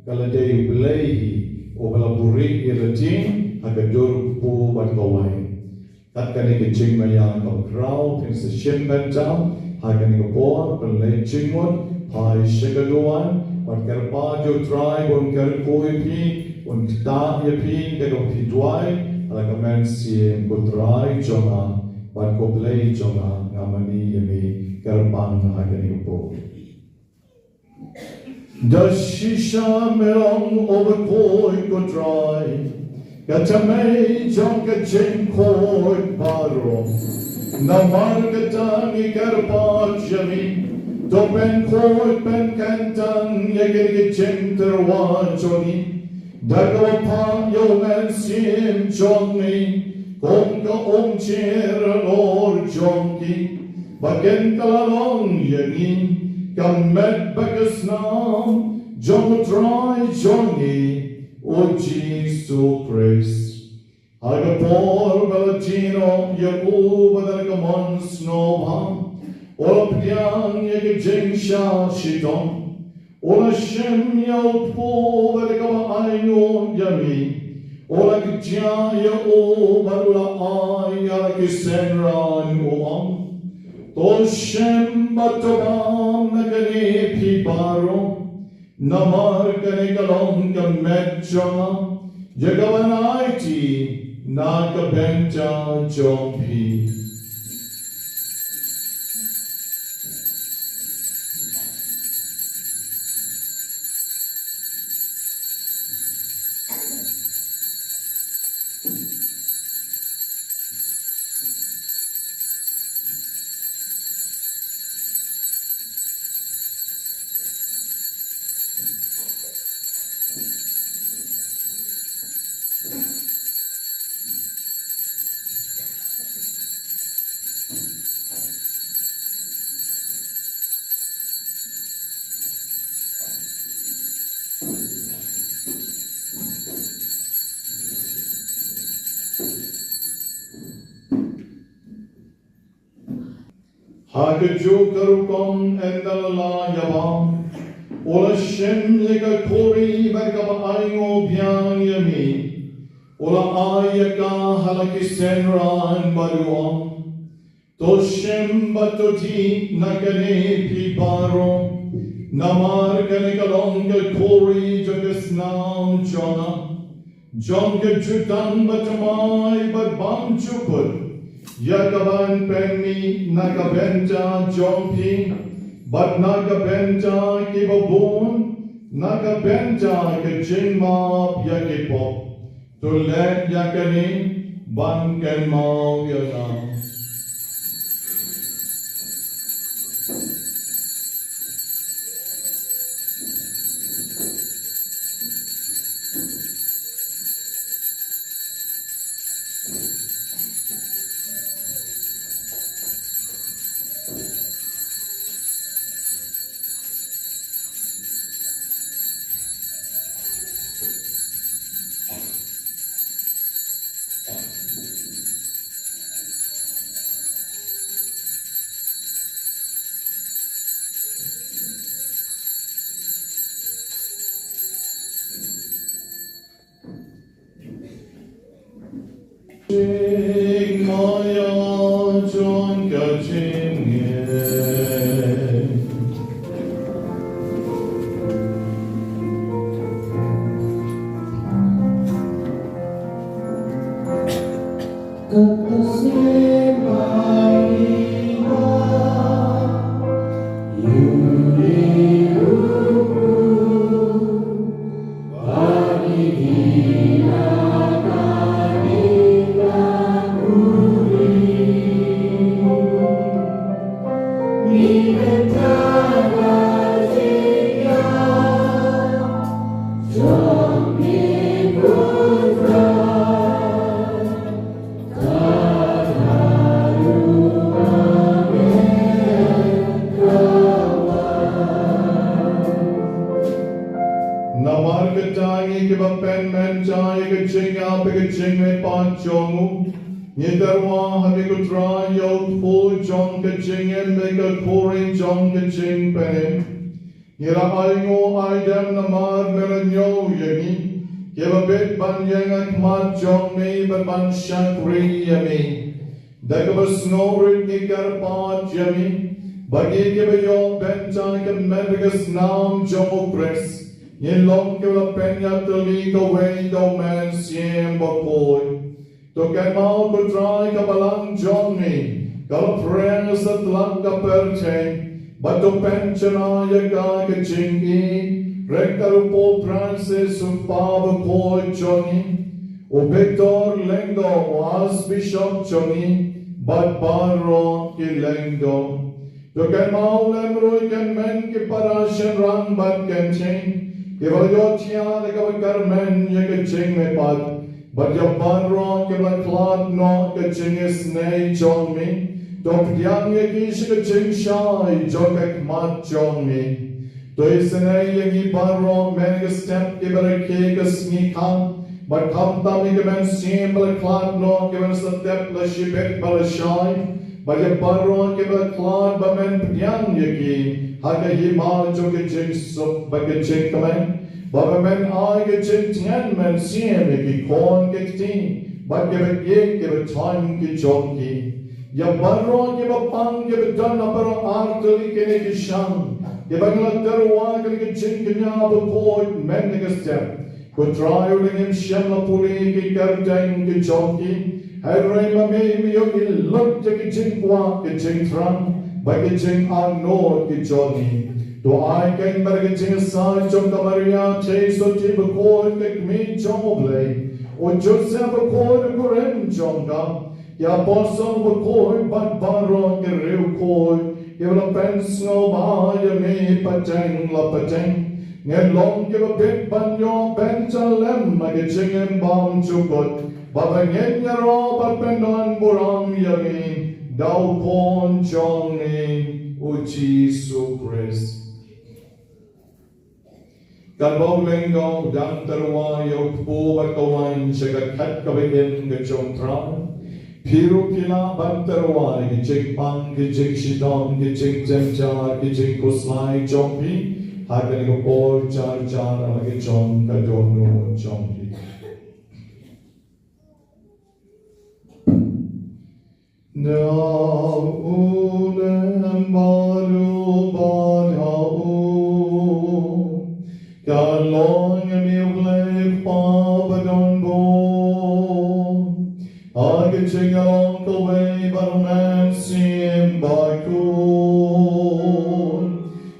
ka la dei U Blei hi uba la buhrieh ïa la jong ha ka dur u kpu bad ka wain. Kat kane ka jingmaïa kaba khraw phin sa shim bynta ha kane ka por, pynleit jingmut, phai sha ka duwan, bad kyrpad ïa U Trai ba un kyrkhu ïa phi, un ktah ïa phi, da kaba phi duwai, ha la ka mynsiem ko Trai jong nga, bad ko Blei jong nga, nga mane ïa me, kyrpang ha kane ka por. Da shisha me long uba khuid ko Trai, ka thymmei jong ka jingkhuid baroh. Namar kata ngi kyrpad ïa me, To pynkhuid pynkyntang ïa kine ki jingtyrwa jong ngi da kaba phah ïa u Mynsiem jong ngi kum ka umjir halor jong ki, ba kin kylla long ïa ngi ka met bad ka snam jong u Trai jong ngi, u Jisu Khrist. Ha ka por ba la jin noh ïa u bad da ka mon sngewbha u la pdiang ïa ka jingshah shitom, u la shim ïa u kpu bad da kaba ainguh ïa mi, u la kjia ïa u bad u la ai ïa la ki synran, u ong: To shim bad to bam na kane phi baroh, namar kane ka long ka met jong nga, ïa kaban aiti na ka bynta jong phi. Ha kajuh ka rukom ynda la ïa bam, u la shim ïa ka khuri bad kaba ainguh biang ïa mi, u la ai ïa ka ha la ki synran bad u ong: To shim bad to dih na kane phi baroh, namar kane ka long ka khuri jong ka snam jong nga, jong ka jutang bathymmai bad bymjukut, ïa kaban pynmih na ka bynta jong phi bad na ka bynta kiba bun, na ka bynta ka jingmap ïa ki pop. To leh ïa kane ban kynmaw ïa nga. Jingmaïa jong ka jingngeit. Namar kata ngi kiba pynmynta ïa ka jingïap bad ka jingmihpat jong u, ngi tyrwa ha me ko Trai ïa u kpu jong ka jingim bad ka khuri jong ka jingpynim. Ngi la ainguh aidem namar me la ñiew ïa ngi kiba bit ban ïeng ha khmat jong me bad ban shakri ïa me. Da kaba sngewrit ngi kyrpad ïa me ba ngi kiba ïoh bynta ka met bad ka snam jong u Khrist, ngin long kiba la pynïatylli kawei da u Mynsiem Bakhuid. To kynmaw ko Trai ka balang jong ngi ka la phriang satlak ka pyrthei, bad to pynjanai ïa ka ka jingïeit ryngkat u Pope Francis u Kpa Bakhuid jong ngi, u Victor Lyngdoh u Archbishop jong ngi, bad baroh ki lyngdoh. To kynmaw lem ruh ïa ki hynmen ki para shynrang bad ki ktien kiba la ïohthiah da kaba kyrmen ïa ka jingmihpat, bad ïa baroh kiba la khlad noh ka jingisynei jong me. To pdiang ïa ki sha ka jingshai jong ka khmat jong me. To isynei ïa ngi baroh mynta ka step kiba rakhe ka sngi kham, bad khamtam ïa ki mynsiem ba la khlad noh kiba la step la shibit ba la shai, bad ïa baroh kiba la khlad ba men pdiang ïa ki ha ka hima jong ka jingsuk bad ka jingkmen, ba ba men ai ka jingtngen mynsiem ïa ki khun ki kti bad kiba ïeit kiba thoiñ ki jong ki. Ïa baroh kiba pang kiba don ha baroh ar tylli kine ki shnong kiba ngi la tyrwa ha kane ka jingkñia bakhuid mynta ka step. Ko Trai, u la ngim shym la pule ïa ki kyrteng ki jong ki, hynrei ma me me ïohi lut ïa ki jingkwah ki jingthrang bad ki jingangnud ki jong ngi. To ai kein bad ka jingïasaid jong ka Maria Theisotti bakhuid ka Kmie jong U Blei, u Joseph bakhuid u kurim jong ka, ki apostol bakhuid bad baroh ki riewkhuid kiba la pynsngewbha ïa me pateng la pateng. Ngin long kiba bit ban ïoh bynta lem ha ka jingim bymjukut, ba ba ngin ïaroh bad pyndonburom ïa me da u Khun jong me u Jisu Khrist. Katba u lyngdoh u dang tyrwa ïa u kpu bad ka wain sha ka khat kaba im ka jong U Trai, phi ruh phi lah ban tyrwa ïa ki jingpang, ki jingshitom, ki jingjynjar, ki jingkhuslai jong phi ha kane ka por jar jar ha ka jong ka dohnud jong phi. Na u lem bad u bad ha u, ka long ïa me U Blei Kpa badonbor. Ha ka jingïalong kawei bad U Mynsiem Bakhuid,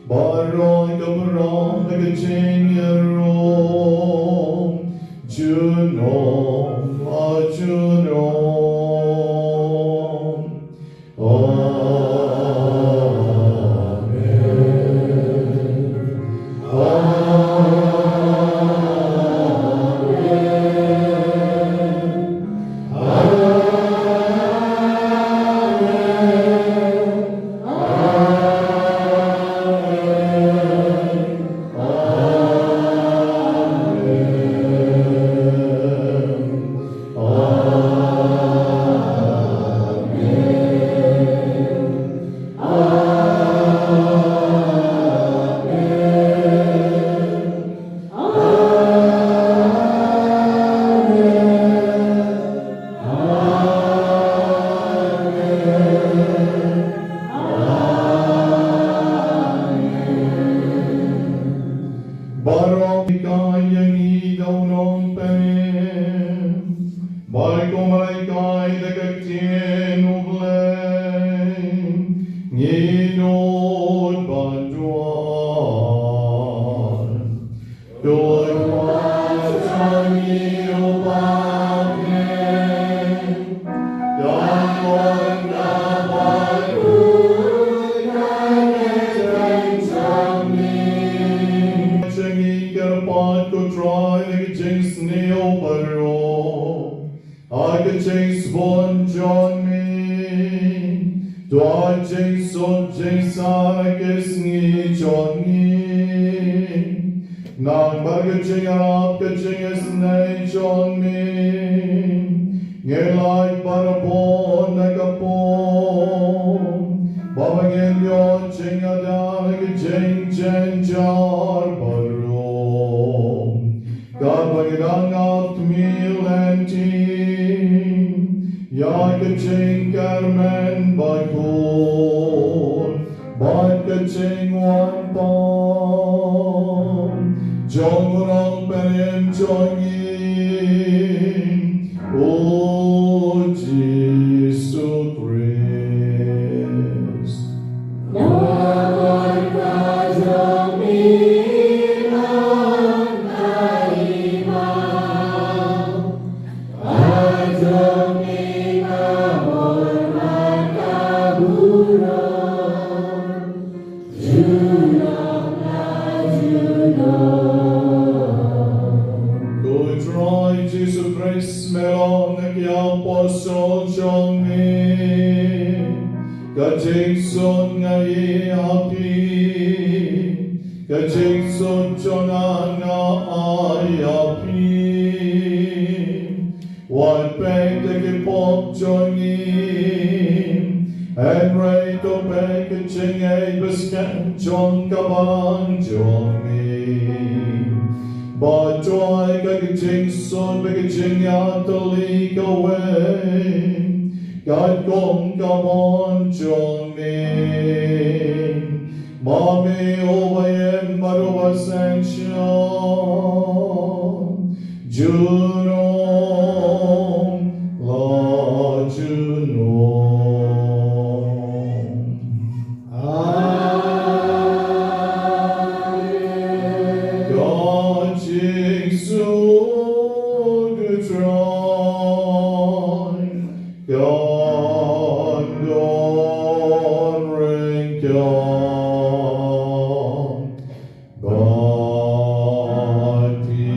baroh ka burom da ka jingïaroh junom ha junom. Amen. Amen. Amen. Amen. Amen. Amen. Amen. Amen. Amen. Amen. Baroh hikai ïa ngi da u nongpynim, bad kumba la hikai da ka ktien U Blei, ngi nud ban duwai. Ko Kpa jong ngi uba ha bneng, dang don ka bynta jong ngi. Jong ngi kyrpad ko Trai na ka jingsniew baroh. Ha ka jingsbun jong me, to ai jingsuk jingsaiñ ha ki sngi jong ngi. Namar ka jingïarap ka jingisynei jong me, ngin lait barabor na ka pung, ba ngin ïoh jingïada na ka jingjynjar baroh. Katba ngi dang ap khmih lynti ïa ka jingkyrmen bakhuid bad ka jingwan pat jong u Nongpynim jong ngi, u Jisu Khrist. Namar ka jong me long ka hima, ka jong me ka bor bad ka burom. Ka jingsuk nga ai ha phi, ka jingsuk jong nga nga ai ha phi. Wat peit ïa ki pop jong ngi, hynrei to peit ka jingïeit bad ka skhem jong ka bang jong ngi. Bad to ai ka jingsuk bad ka jingïatylli kawei, katkum ka mon jong ngi. Ma me uba ïeit bad uba sngewsih, junom la junom. Amen. Ka jingsuk U Trai kan don ryngkat bad phi.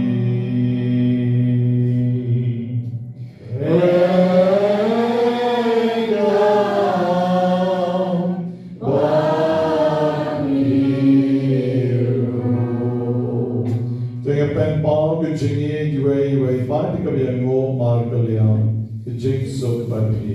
Ryngkat bad phi ruh. Te ngi pynpaw ka jingïeit iwei ïa iwei pat, kaba ïanguh markylliang. Ka jingsuk bad phi.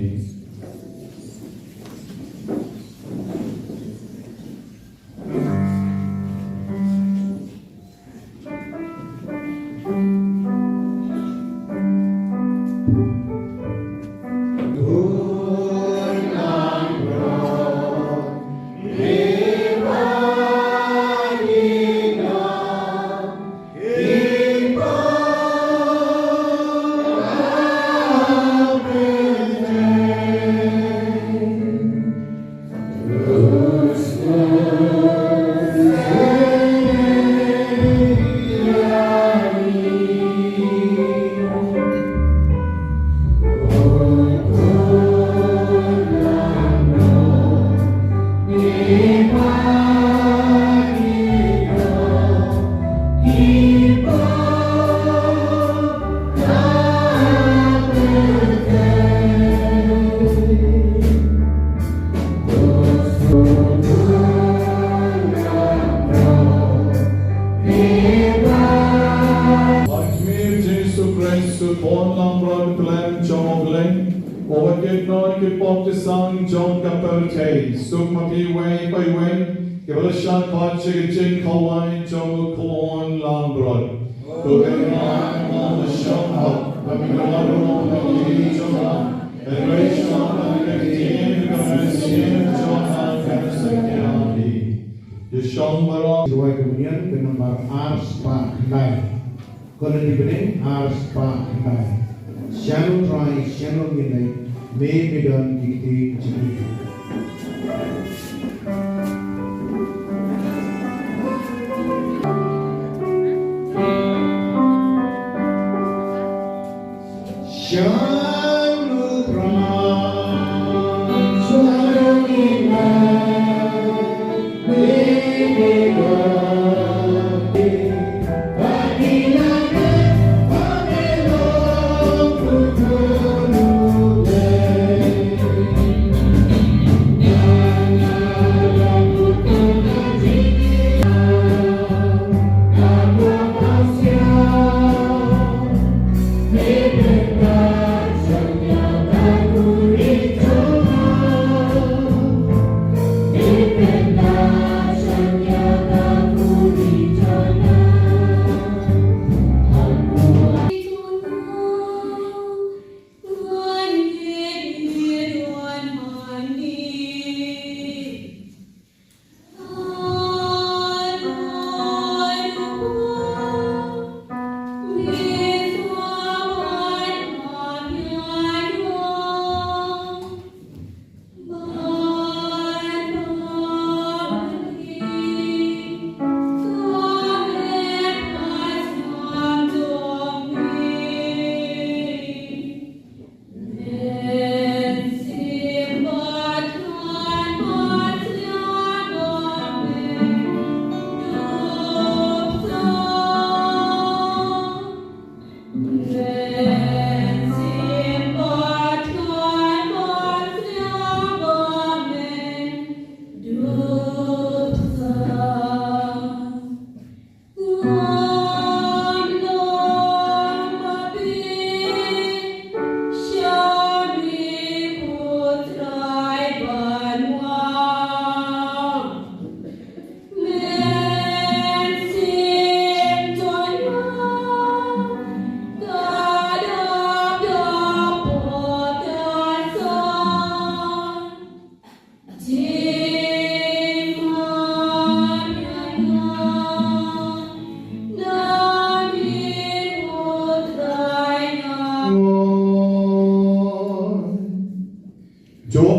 Ba u Trai Jisu Khrist u khun langbrot u khlem jong u Blei, uba kit noh ïa ki pop ki jong ka pyrthei, suk ma phi iwei pa iwei kiba la shah khot sha ka jingkhawai jong u khun langbrot. Ko Kynrad, mo ma shong hok ba me la wan ruh na ka liang jong nga, hynrei shong ha ka ktien ka mynsiem jong nga kan satia ïa phi. Ïa shong baroh. Rwai ka bniah ka nambar ar spah khyndai. Ko lynti bneng ar spah khyndai. Sha U Trai, sha U ngin leit, me me don ki ktien jong ngi. To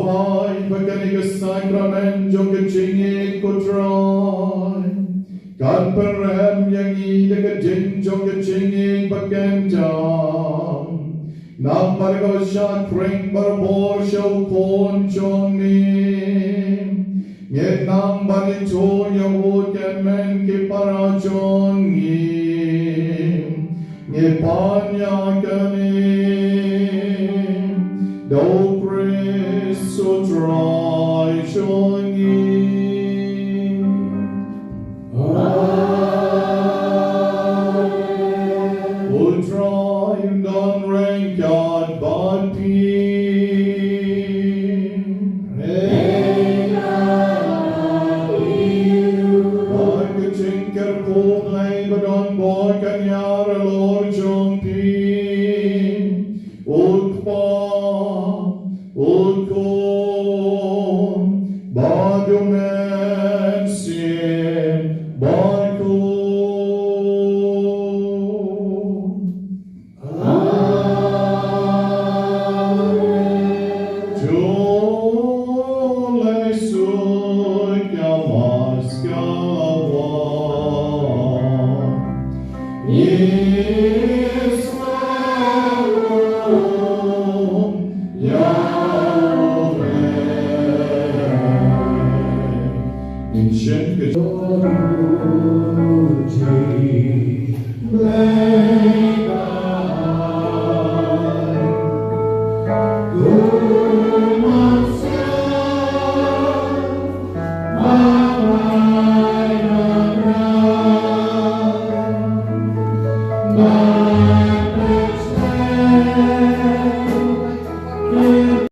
ai ba kane ka sakramen jong ka jingïeit, ko Trai, kan pynrem ïa ngi da ka ding jong ka jingïeit ba kynja. Namar ka shakri barabor sha u Khun jong me, ngi nang ban ithuh ïa u kum ki para jong ngi. Ngi pan ïa kane da u Khrist u Trai jong ngi. Amen. U Trai un don ryngkat bad phi. Ryngkat bad phi ruh. Bad ka jingkyrkhu Blei ba don bad kan ïar halor jong phi. U Kpa, u Khun, bad u